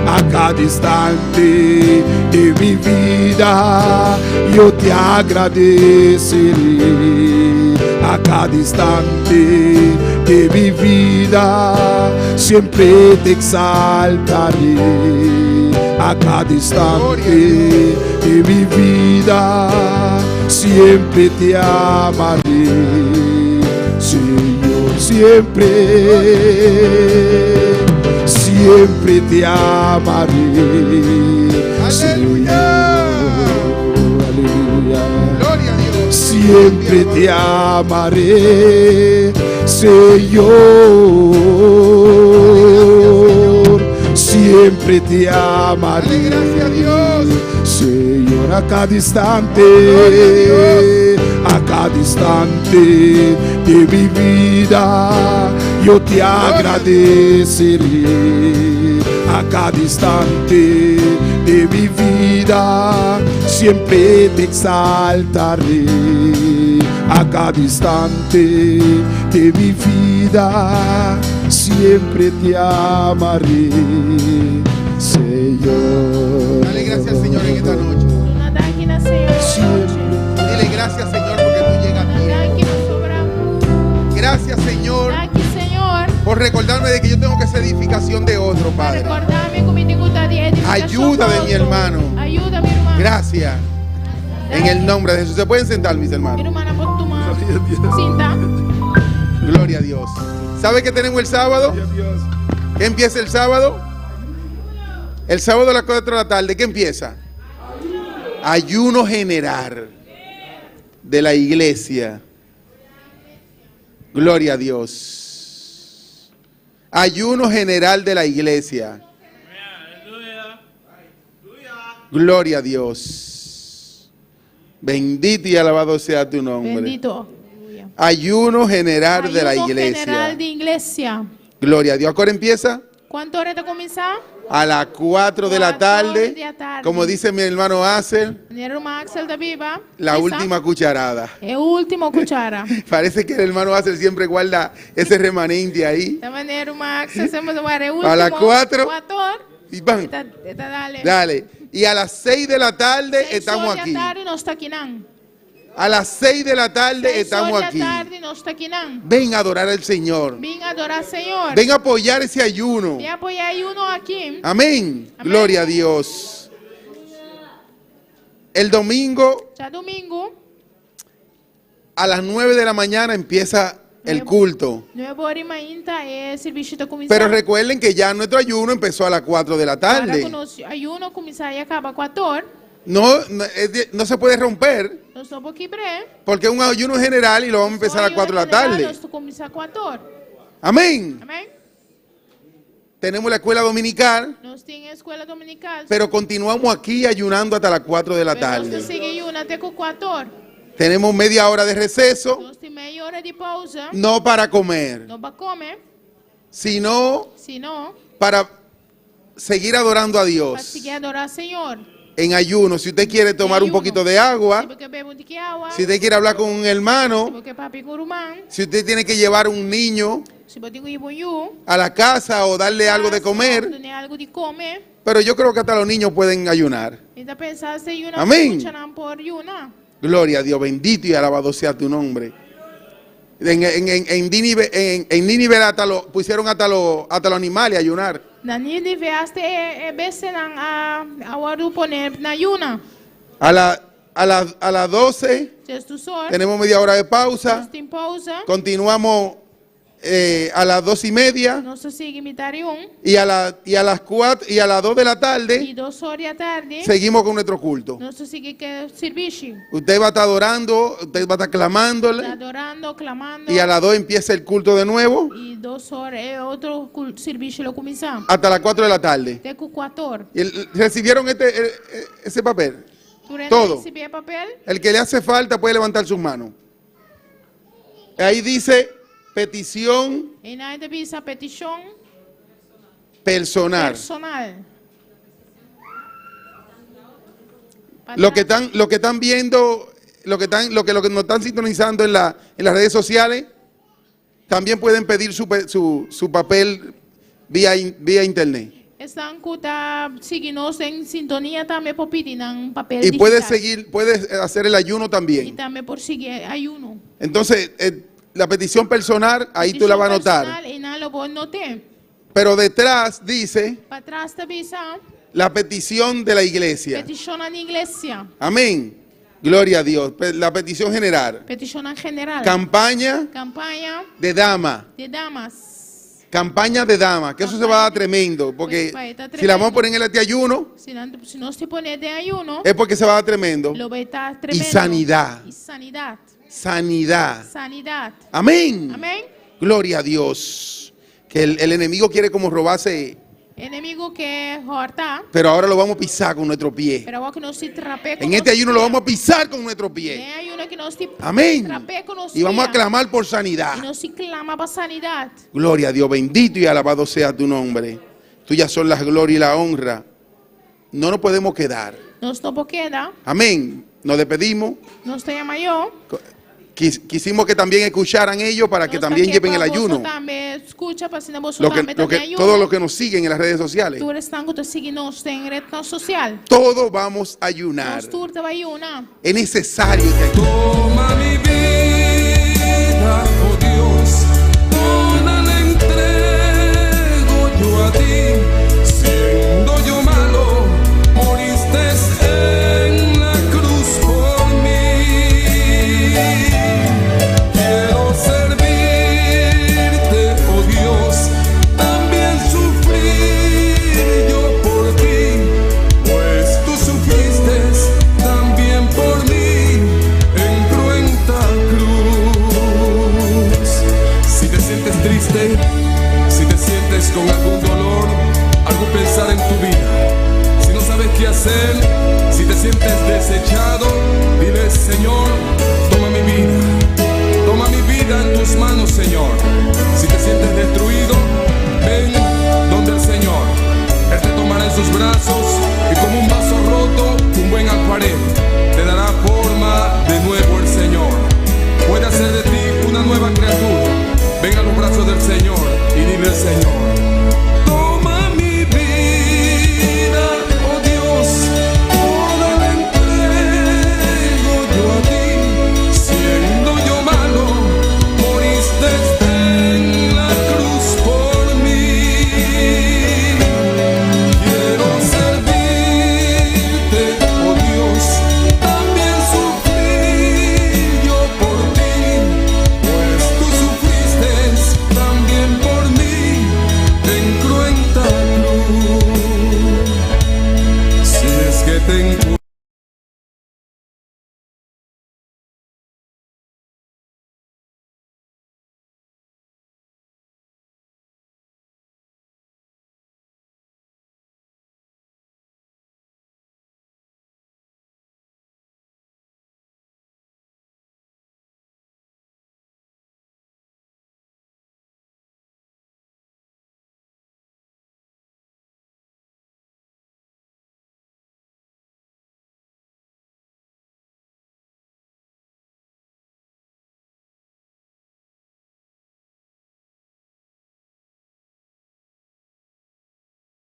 a cada instante de mi vida, yo te agradeceré. A cada instante de mi vida, siempre te exaltaré. A cada instante de mi vida, siempre te amaré. Señor, siempre, siempre te amaré. Aleluya. Señor, aleluya. Gloria a Dios. Siempre te amaré, Señor. Siempre te amaré. Dale gracias a Dios. Señor, a cada instante, Gloria a cada instante de mi vida, yo te agradeceré. A cada instante de mi vida, siempre te exaltaré. A cada instante de mi vida, siempre te amaré, Señor. Dale gracias al Señor en esta noche. Duna danki na Señor. Dile gracias, Señor, porque tú llegas Duna a danki tiempo. pasobra. Gracias, Señor, Danki, Señor. por recordarme de que yo tengo que ser edificación de otro, Pa Padre. rekordá mi ku mi tin ku ta di edifikashon Ayuda de pa mi otro. hermano. Ayuda, mi ruman. Gracias. En el nombre de Jesús. Se pueden sentar, mis Mi hermanos. rumannan por tuma. Sinta. Gloria a Dios. ¿Sabe qué tenemos el sábado? ¿Qué empieza el sábado? El sábado a las 4 de la tarde, ¿qué empieza? Ayuno general de la iglesia. Gloria a Dios. Ayuno general de la iglesia. Gloria a Dios. Bendito y alabado sea tu nombre. Bendito. Ayuno general de la Ayuno iglesia. general di iglesia. Gloria a Dios. ¿A qué hora empieza? Kuantu ora e ta kuminsá? A las 4 de la 4 tarde. de la tarde. Como dice mi hermano Axel, Manera ruman Axel ta bisa. la Bisa. última cucharada. E último kuchara. Parece que el hermano Axel siempre guarda ese remanente ahí. Ta manera ruman Axel semper ta warda e último. A las 4. 4. Y van. Ta, ta dale. Dale. Y a las 6 de la tarde 6 estamos or di aquí. tardi nos ta akinan. A las 6 de la tarde 6 estamos or di aquí. tardi nos ta akinan. Ven a adorar al Señor. Bin adorá Señor. Ven a apoyar ese ayuno. Bin apoyá e ayuno aki. Amén. Amén. Gloria a Dios. El domingo Djadumingu. a las 9 de la mañana empieza el culto. 9 or di mainta e servisio ta kuminsá. Pero recuerden que ya nuestro ayuno empezó a las 4 de la Para tarde. ku nos ayuno a kuminsá i a kaba 4 or. No, no, no se puede romper Nos no por kibra. porque es un ayuno general y lo vamos a empezar a las 4 de la tarde. Nos ta kuminsá 4 or. Amén. Amèn? Tenemos la escuela dominical, Nos tin skol dominikal. pero continuamos aquí ayunando hasta las 4 de la Pero nos tarde. sigui yuna te ku 4 or. Tenemos media hora de receso, Nos tin mei ora di pousa. no para comer, No pa kome, sino sino para seguir adorando a pa Dios sigui adorá Señor. en ayuno. Si usted quiere tomar un ayuno. poquito de agua, Si bo ke bebe un tiki awa, si usted quiere hablar con un si hermano, bo ke papia ku ruman, si usted tiene que llevar un niño si bo tin ku hiba un yu, a la casa o darle algo de comer, Dun'é algu di kome. pero yo creo que hasta los niños pueden ayunar. Mi ta pensa asta yunan Amèn. muchanan por yuna. Gloria a Dios, bendito y alabado sea tu nombre. En Nínive, en Nínive hasta lo, pusieron hasta los animales a ayunar. Na Nínive asta e, e bestianan a a wòrdu poné na yuna. A las 12 Diesdos or. tenemos media hora de pausa. Nos tin pousa. Continuamos eh, a las 2:30 Nos ta sigui mitar di un. y a, la, y a las 4 y a las 2 de la tarde I 2 or di atardi. seguimos con nuestro culto. Nos ta sigui ku servisio. Usted va a estar adorando, usted va a estar clamándole Adorando, klamando. y a las 2 empieza el culto de nuevo I 2 or e otro servisio lo kuminsá. hasta las 4 de la tarde. Te ku 4. Y recibieron ese papel. Tur hende Todo. risibí e papel. El que le hace falta puede levantar sus manos. Ahí dice petición Einan ta bisa petishon personal. personal. Lo que están viendo, lo que nos están sintonizando en las redes sociales, también pueden pedir su papel vía internet. Esnan ku ta sigui nos den sintonia tambe por pidi nan papel Y puedes digital. seguir, puedes hacer el ayuno I también. tambe por sigui ayuno. Entonces, la petición personal, ahí tú la vas a anotar. Personal, einan lo bo nota. Pero detrás dice Patras ta bisa la petición de la iglesia. petishon di iglesia. Amén. Gloria a Dios. La petición general. Petishon general. Campaña Kampaña de dama. di damas. Campaña de dama. Que eso se va a dar tremendo. Porque Pues, está si la vamos a tremendo. poner en el ayuno, Si nos pone den ayuno, es porque se va a dar tremendo. lo bai ta tremendo. Y sanidad. I sanidat. Sanidad. Sanidat. Amén. Amèn? Gloria a Dios. Que el enemigo quiere como robarse, Enemigu ke hòrta, pero ahora lo vamos a pisar con nuestro pie. pero awor ku nos ta trap'é En este ayuno lo vamos a pisar con nuestro pie. Den ayuno ku nos ta Amén. trap'é ku nos Y vamos a pia. clamar por sanidad. I nos ta klama pa sanidat. Gloria a Dios, bendito y alabado sea tu nombre. Tuyas son las gloria y la honra. No nos podemos quedar. Nos no por keda, Amén. Nos despedimos. nos ta yama ayó. Quisimos que también escucharan ellos para que Nos también lleven el pa ayuno. Tambe skucha pa asina boso tambe Lo que, ayuno. todos los que nos siguen en las redes sociales. Tur esnan ku ta sigui nos den ret sosial. Todos vamos a ayunar. Nos tur ta bai yuna. Es necesario que Toma mi vida, oh Dios, toda la entrego yo a ti. Siendo yo malo, moriste en la cruz por mí. Quiero servirte, oh Dios, también sufrir yo por ti, pues tú sufriste también por mí en cruenta cruz. Si te sientes triste, si te sientes con algún dolor, algún pensar en tu vida, si no sabes qué hacer, si te sientes desechado, dile: Señor,